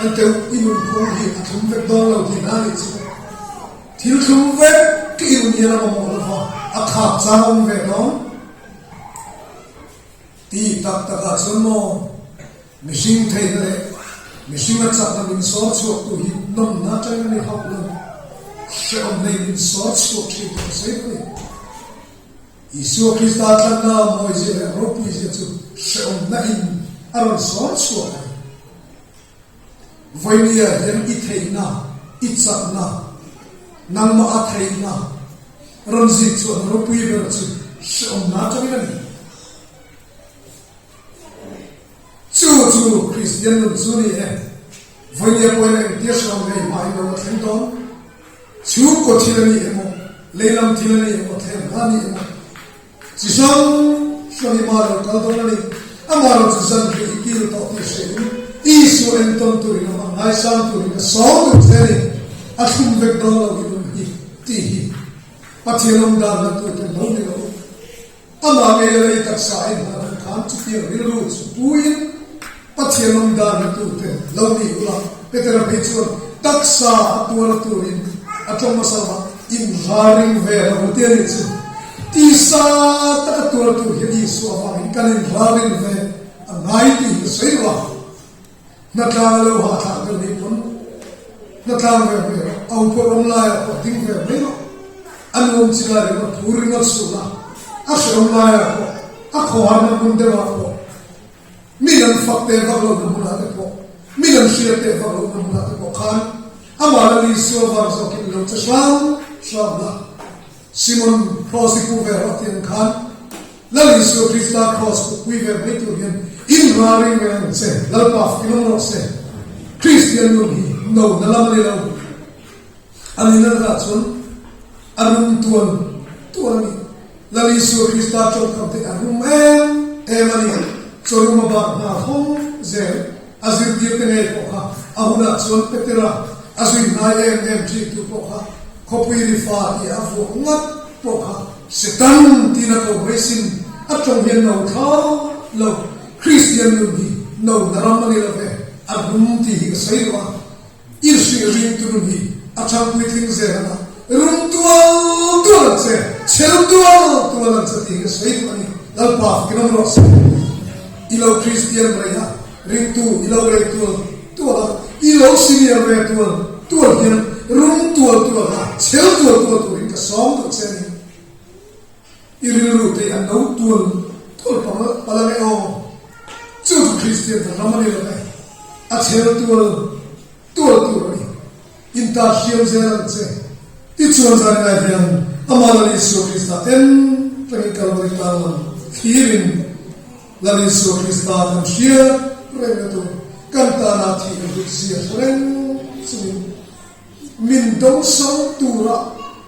S2: an teuh i nun phung hi a thlum vek dawn lo tih hna nih chu thil thlum vek ka i nun hian a mamawh lo va a khak chang awm ve dawn ti tak tak ah chuan maw mihring theihna leh mihring a chakna min sawr chhuak tu hi nawmna atangin a ni hauh lo hrehawm nei min sawr chhuak thin tih ka sawi dawn a ni. Isua Krista tlanna mawizia leh ropuizia chu hrehawmna in a rawn sawn chhuak a ni. Vawinia hian i theihna, i chakna, nangmah a theihna rawn zik chuan ropui ber chu hrehawmna atangin a ni. Chu chu Kristian nun chu ni e. Vawinia pawhin engtia hrehawm ngei hmain lo a thleng dawn? Chhungkaw thil a ni emaw, leilam thil a ni emaw, thlemhla a ni emaw, chi hrang hrang i mah lo kal dawn a ni. Amah lo chu zan ri i kil tawh tih hrehin Isua entawn turin amah ngaisang turin ka sawm duh che a ni. A thlum vek dawn lo i nun hi tih hi Pathian awm dan hla tur ten lo ni lo. Amah ngei a lei taksa a inhlan ang khan chutiang rilru chu puiin Pathian awm dan hla tur ten lo ni ula. Petera phei chuan taksa a tuar turin. A tawng hmasa lama inraring ve lo te a nih chu. Tisa taka tuar tur hian Isua avangin kan inraring ve a ngai tih hi ka sawi lo a. Hnatlang a lo hahthlak deuh nih pawn hnatlang ve mai rawh, au pawh awm laiah pawh ding ve mai rawh. A nuam chi lai ringawt thu ringawt suh la, a hrehawm laiah pawh, a khawharna hmun deuhah pawh, mi an fak teh vak lohna hmunah te pawh, mi an hriat teh vak lohna hmunah te pawh khan amah la Isua vang zawkin lo che hram hram la. Simon Cross i pu ve rawh tih ang khan Lal Isua Krista Cross put pui ve mai tur hian inraring reng ang che, Lalpa fak in awm rawh se. Kristian nun hi no na lam a ni lo. A nihna takah chuan a rum tuan tuan a ni. Lal Isua Krista tawngkam te a rum em em a ni. Chaw rum a bak hna hawng zel a zirtir te ngei pawh kha a hunah chuan Petera a zui hnai em em thin tu pawh kha Khawpui ri fa tih a vuah ngat pawh kha Satan tiin a ko mai sin, a tawng hian no thla lo, Kristian nun hi no na ram a ni lo ve, a rum tih hi ka sawi duh a, i hrih ringtu nun hi a thangpui tling zel ang a, rum tual tual ang che, chhel tual tual ang che tih hi ka sawi duh a ni, Lalpa fakin awm rawh se. I lo Kristian rei a, ringtu i lo rei tual tual a, i lo senior ve tual tual hian rum tual tual a, chhel tual tual turin ka sawm duh che a ni. I rilru te an lo tual tual palh ang e aw. Chu chu Kristian kan ram a ni lo ve. A chhel tual tual tur a ni. Intar hriam zel ang che. Tichuan zan lai hian Amah Lal Isua Krista en tangin Kalvari tlang lam thlirin Lal Isua Krista kan hriat reng na tur kan tana thih ka hlut zia hre reng chungin min dawngsawng tura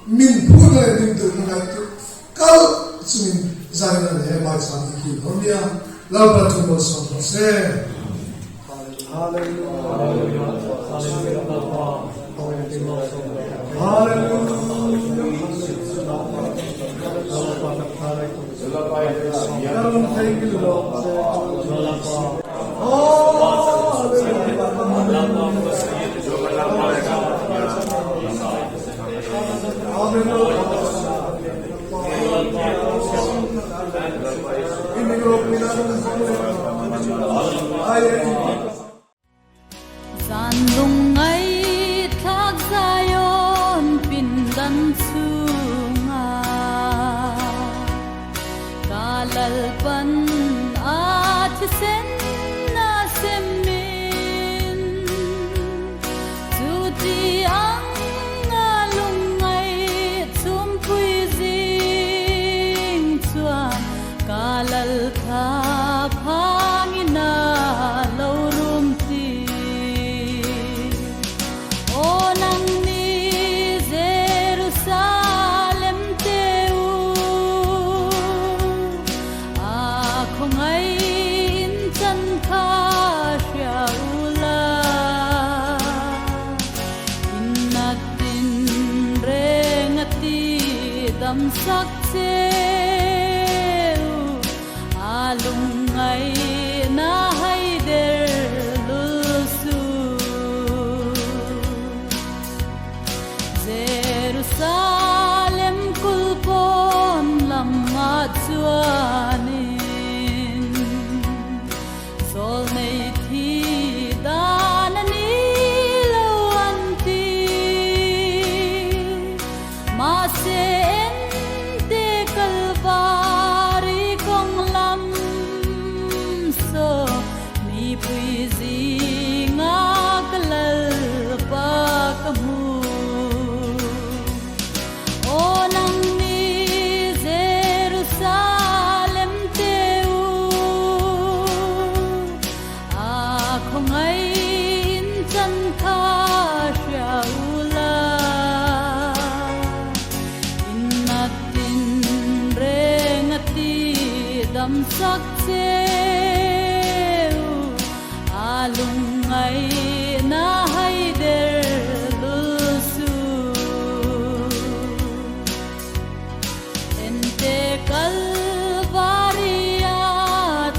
S2: min phut leh min duhna ngaihtuah kalh chungin zanin an he maicham hi kil dawn nia. Lalpa thu malsawm rawh se.
S1: Zan lungngai thlak Zion pindan chhungah ka Lalpan a thisen a sem in chuti ang a lungngai chhumpui zing chuan ka Lalthla phangin a lo rum ti. Aw nangni Jerusalem te u, a khawngaih in chan kha hria u la. Innatin reng a ti dam sak che u, a lungngaihna haider lul suh. Jerusalem kulhpawn lamah chuanin Zawlnei thi dan a ni lo an ti. Mahse ente Kalvari kawng lam saw mipui zinga ka Lalpa ka hmu. Aw nangni Jerusalem te u, a khawngaih in chan kha hria u la. Innatin reng a ti dam sak che u, a lungngaihna haider lul suh. Ente Kalvaria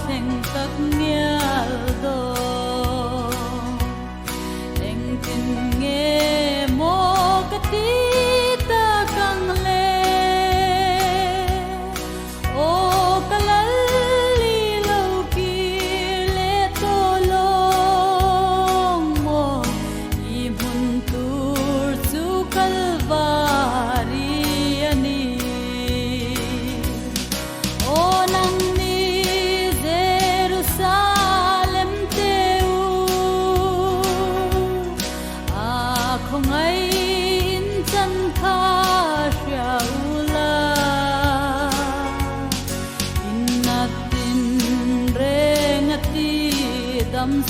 S1: thleng tak ngial dawn. Engtin nge maw ka ti?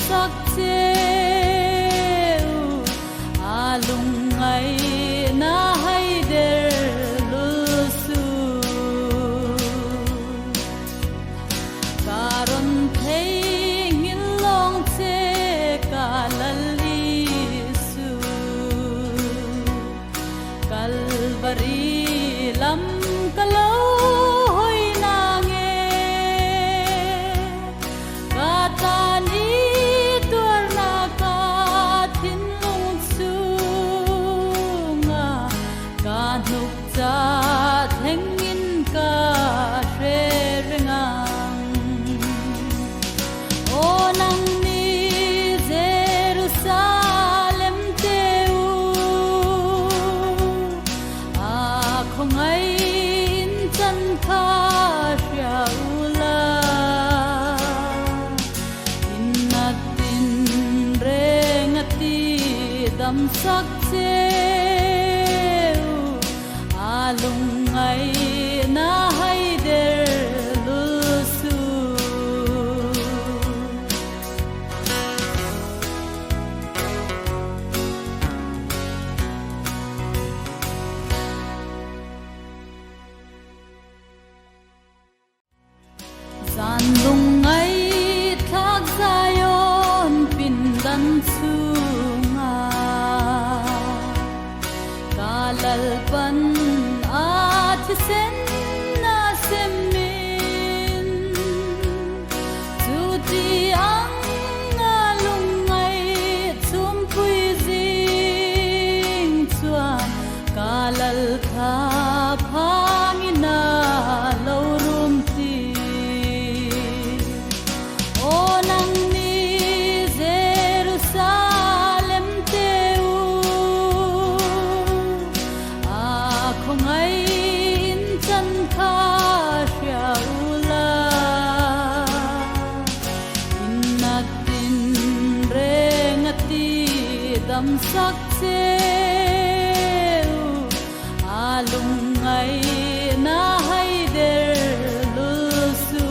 S1: sak cheu a lungngai na hai der lul su. Ka rawn thei ngil lawng che ka lal Isu. Kalvari lam ka lo hawi na nge. Ka tan i tuarna ka thinlung chunga ka hnuk cha thlengin ka hre reng ang. Aw nang ni Jerusalem te u, a khawngaih in chan kha hria u la. Innatin reng a ti dam sak cheu, a lungngai na hai der lul su. Zan lungngai thlak Zion pindan chhunga ka lalpan a thisen a semin chuti anga lungngai chhumpui zing chuan ka lal tha phangina lo rum ti. Aw nang ni Jerusalem te u, a khawngaih in chan kha hria u la. Innatin reng a ti dam sak cheu, a lungngai na hai der lul su.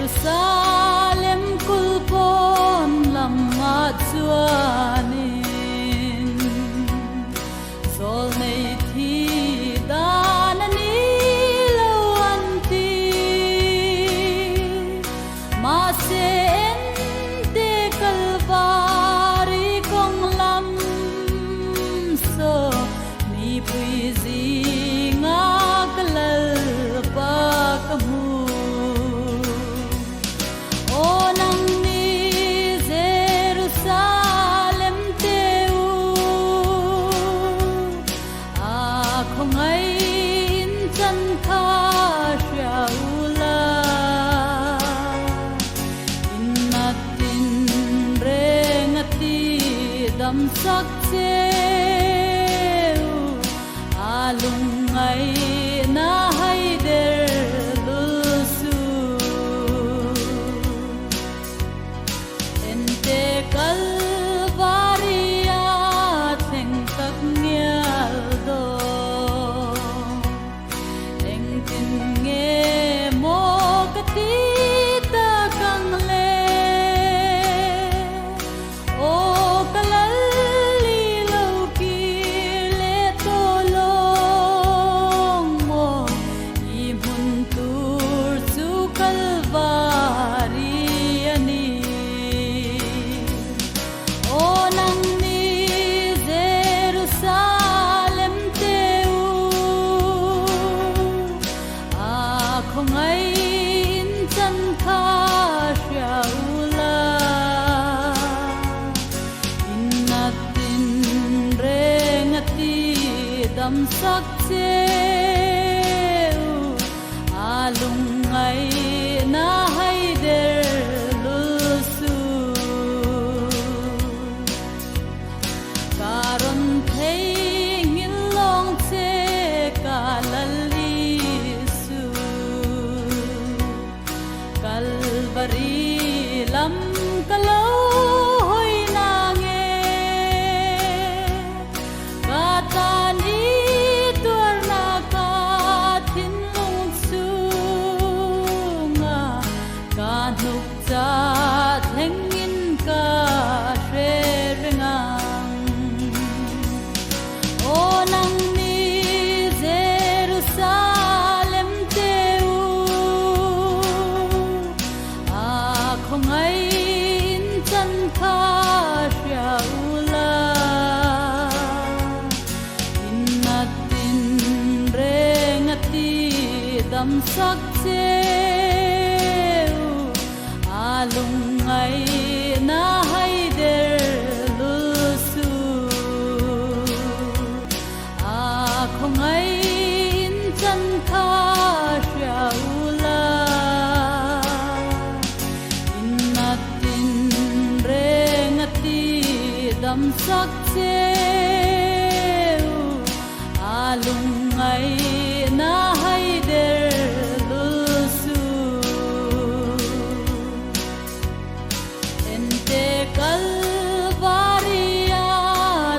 S1: Jerusalem kulpawn lamah chuanin zawl nei thi dan a ni lo an ti. Mahse en te Kalvari kawng lam saw mipui zinga ka lalpa ka hmu. Aw nang ni Jerusalem te u, a khawngaih in chan kha hria u la. Innatin reng a ti dam sak cheu, a lungngai na hai der lul su. Ente Kalvaria thleng tak ngial dawn, engtin nge maw ka ti tak ang le. Aw ka lal li lo kir leh tawh lawng maw, i hmun tur chu Kalvari a ni. Aw nang ni Jerusalem te u, a khawngaih in chan kha hria u la. Innatin reng a ti dam sak cheu, a lungngai na hai der lul su. Ka rawn thei ngil lawng che ka lal Isu. Kalvari lam ka lo hawi na nge. Ka tan i tuarna ka thinlung chhunga sak cheu a lungngaihna hai der lul suh. Ente Kalvaria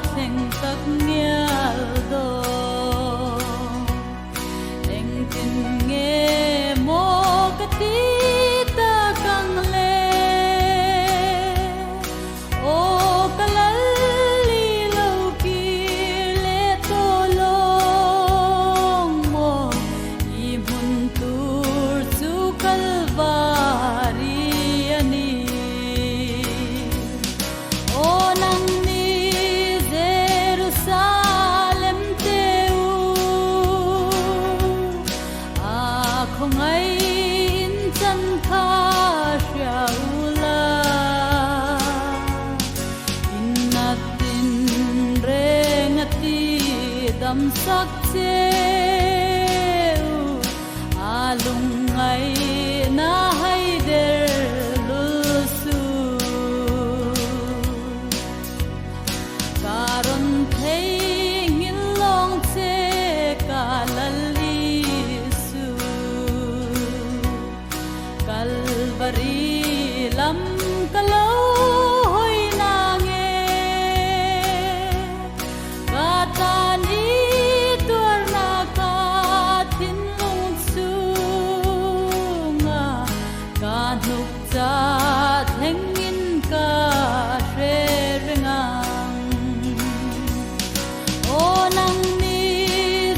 S1: thleng tak ngial dawn. Engtin nge maw ka ti tak ang le? Aw ka lal i lo kir leh tawh lawng maw? I hmun tur chu Kalvari a ni. Aw nang ni Jerusalem te u, a khawngaih in chan kha hria u la. Innat in reng a ti dam sak che u, a lungngaihna hai der lul suh. Ka rawn theihnghilh lawng che ka lal Isu. Kalvari lam ka lo hawi na nge? Ka tan i tuarna ka thinlung chunga ka hnuk cha thlengin ka hre reng ang. Aw nang ni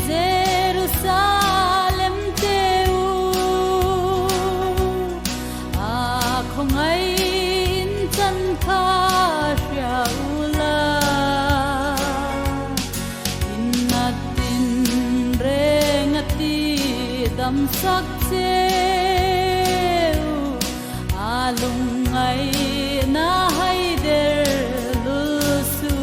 S1: Jerusalem te u, a khawngaih in chan kha hria u la. Innat in reng a ti dam sak che u, a lungngaihna hai der lul suh.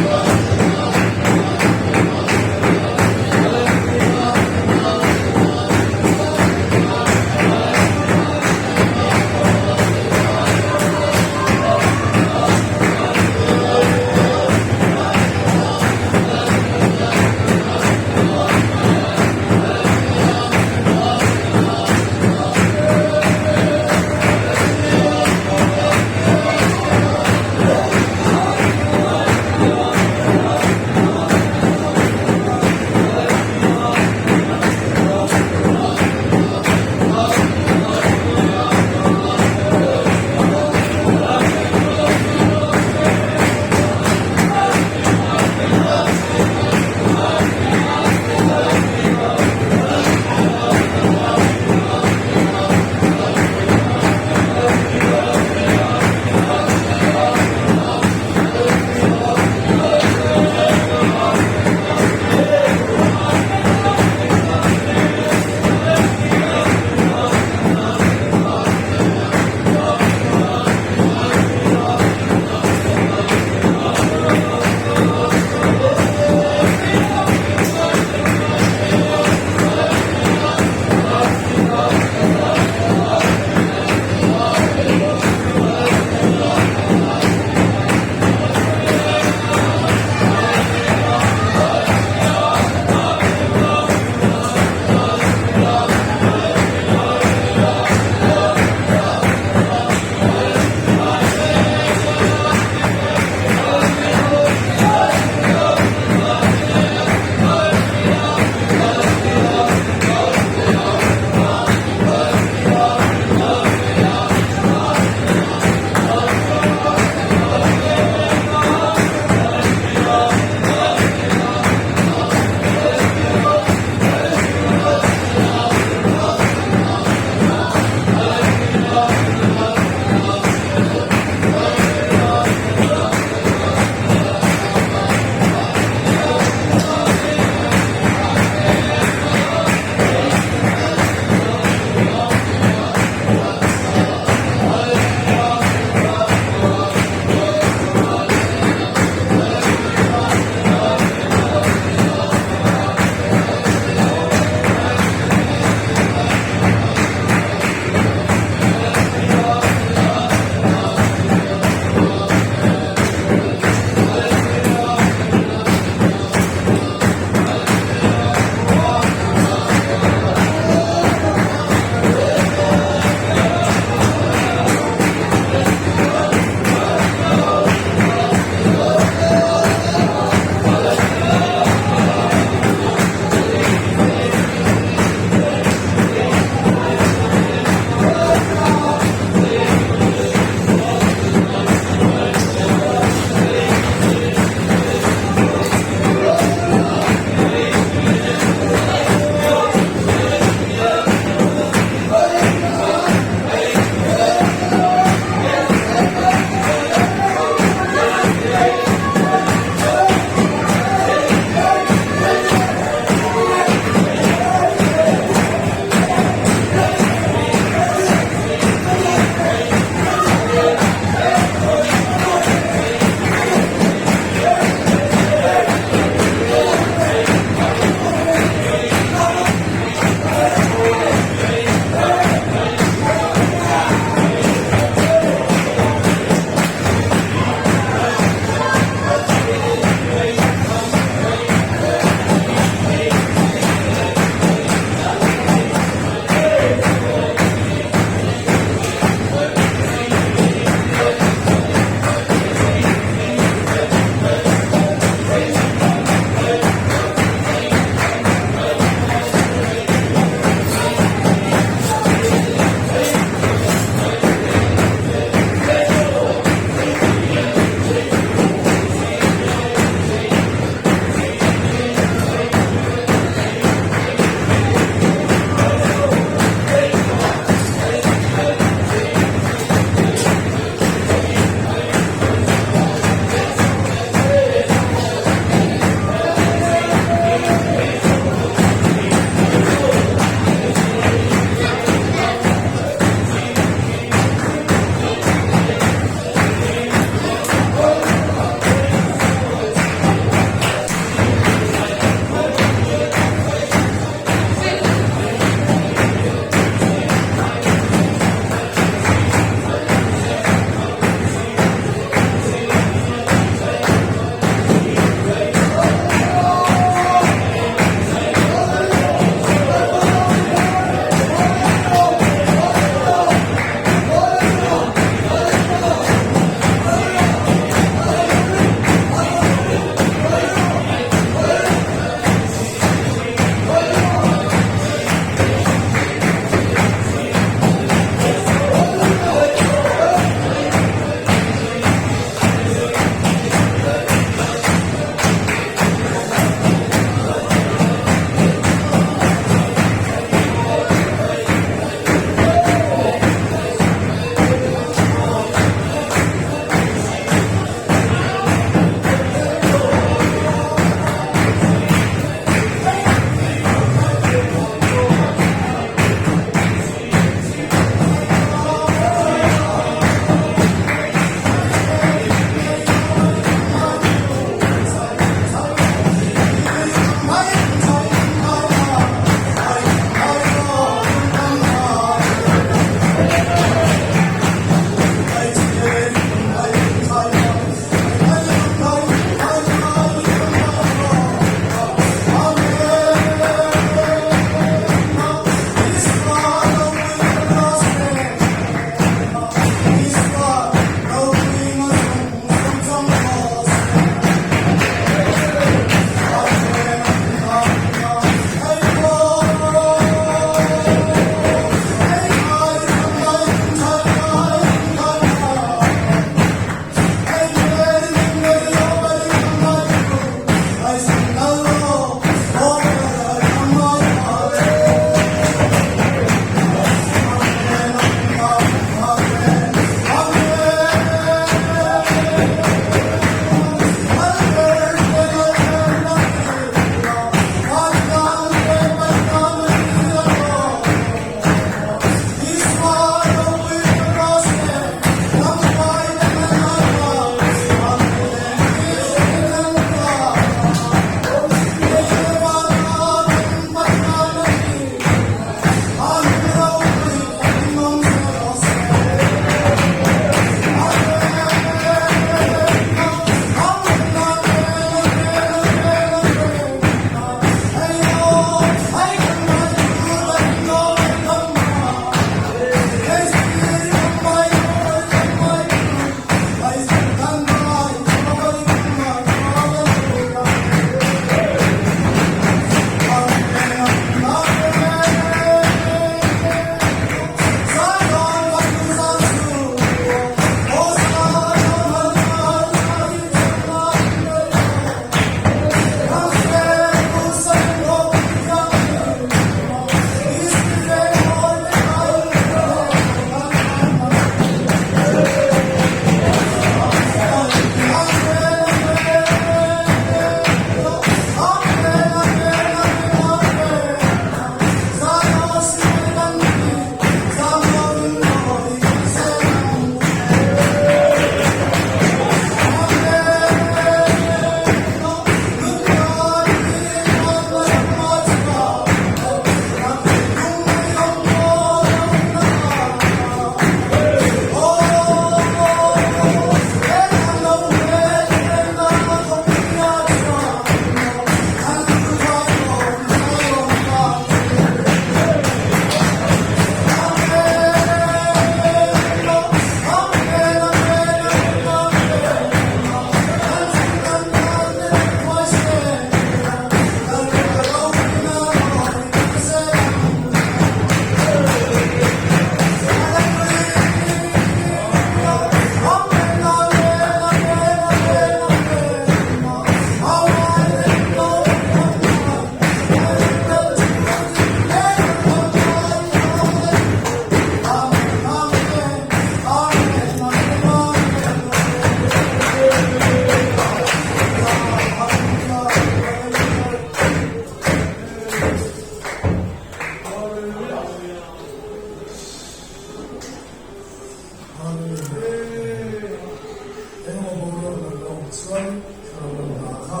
S2: chuan thlarau lam hna kha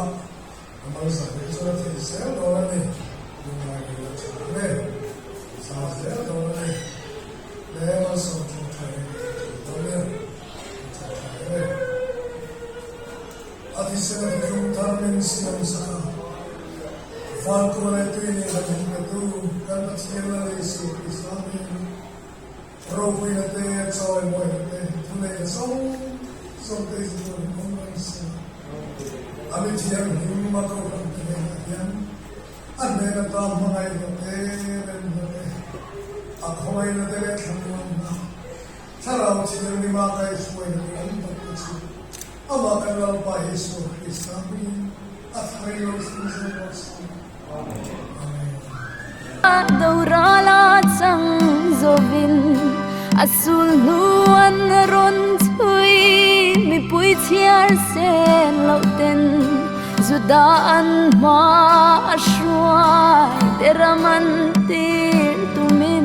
S2: a malsawm theih chuan a theih zel dawn a ni. Lungngai ngei la tha ang e. Za zel dawn a ni. Le malsawm thawngthai hi ka thei thei dawn nia. Ka thawngthai ang e. A thisen a thlum thar min siam sak a. Van kua leh tui nih han him petu kan Pathian Lal Isu Krista hming ropuina te, chawimawina te, thuneihna zawng zawng te hi chu tuan awm reng se. A mi thianghlim a kohhran te hnenah hian a hnen ata hmangaihna te, remna te, a khawngaihna te leh thlamuanna, Thlarau Thianghlim a kaihhruaina te awm tak te chu Amah kan Lalpa Isua Krista hmingin a thar lo thleng zel rawh se. Amen.
S1: Dorala chang zovin a sul hnu an rawn chhui mipui chhiar sen loh ten Juda an hma a hruai te ram an tir tumin.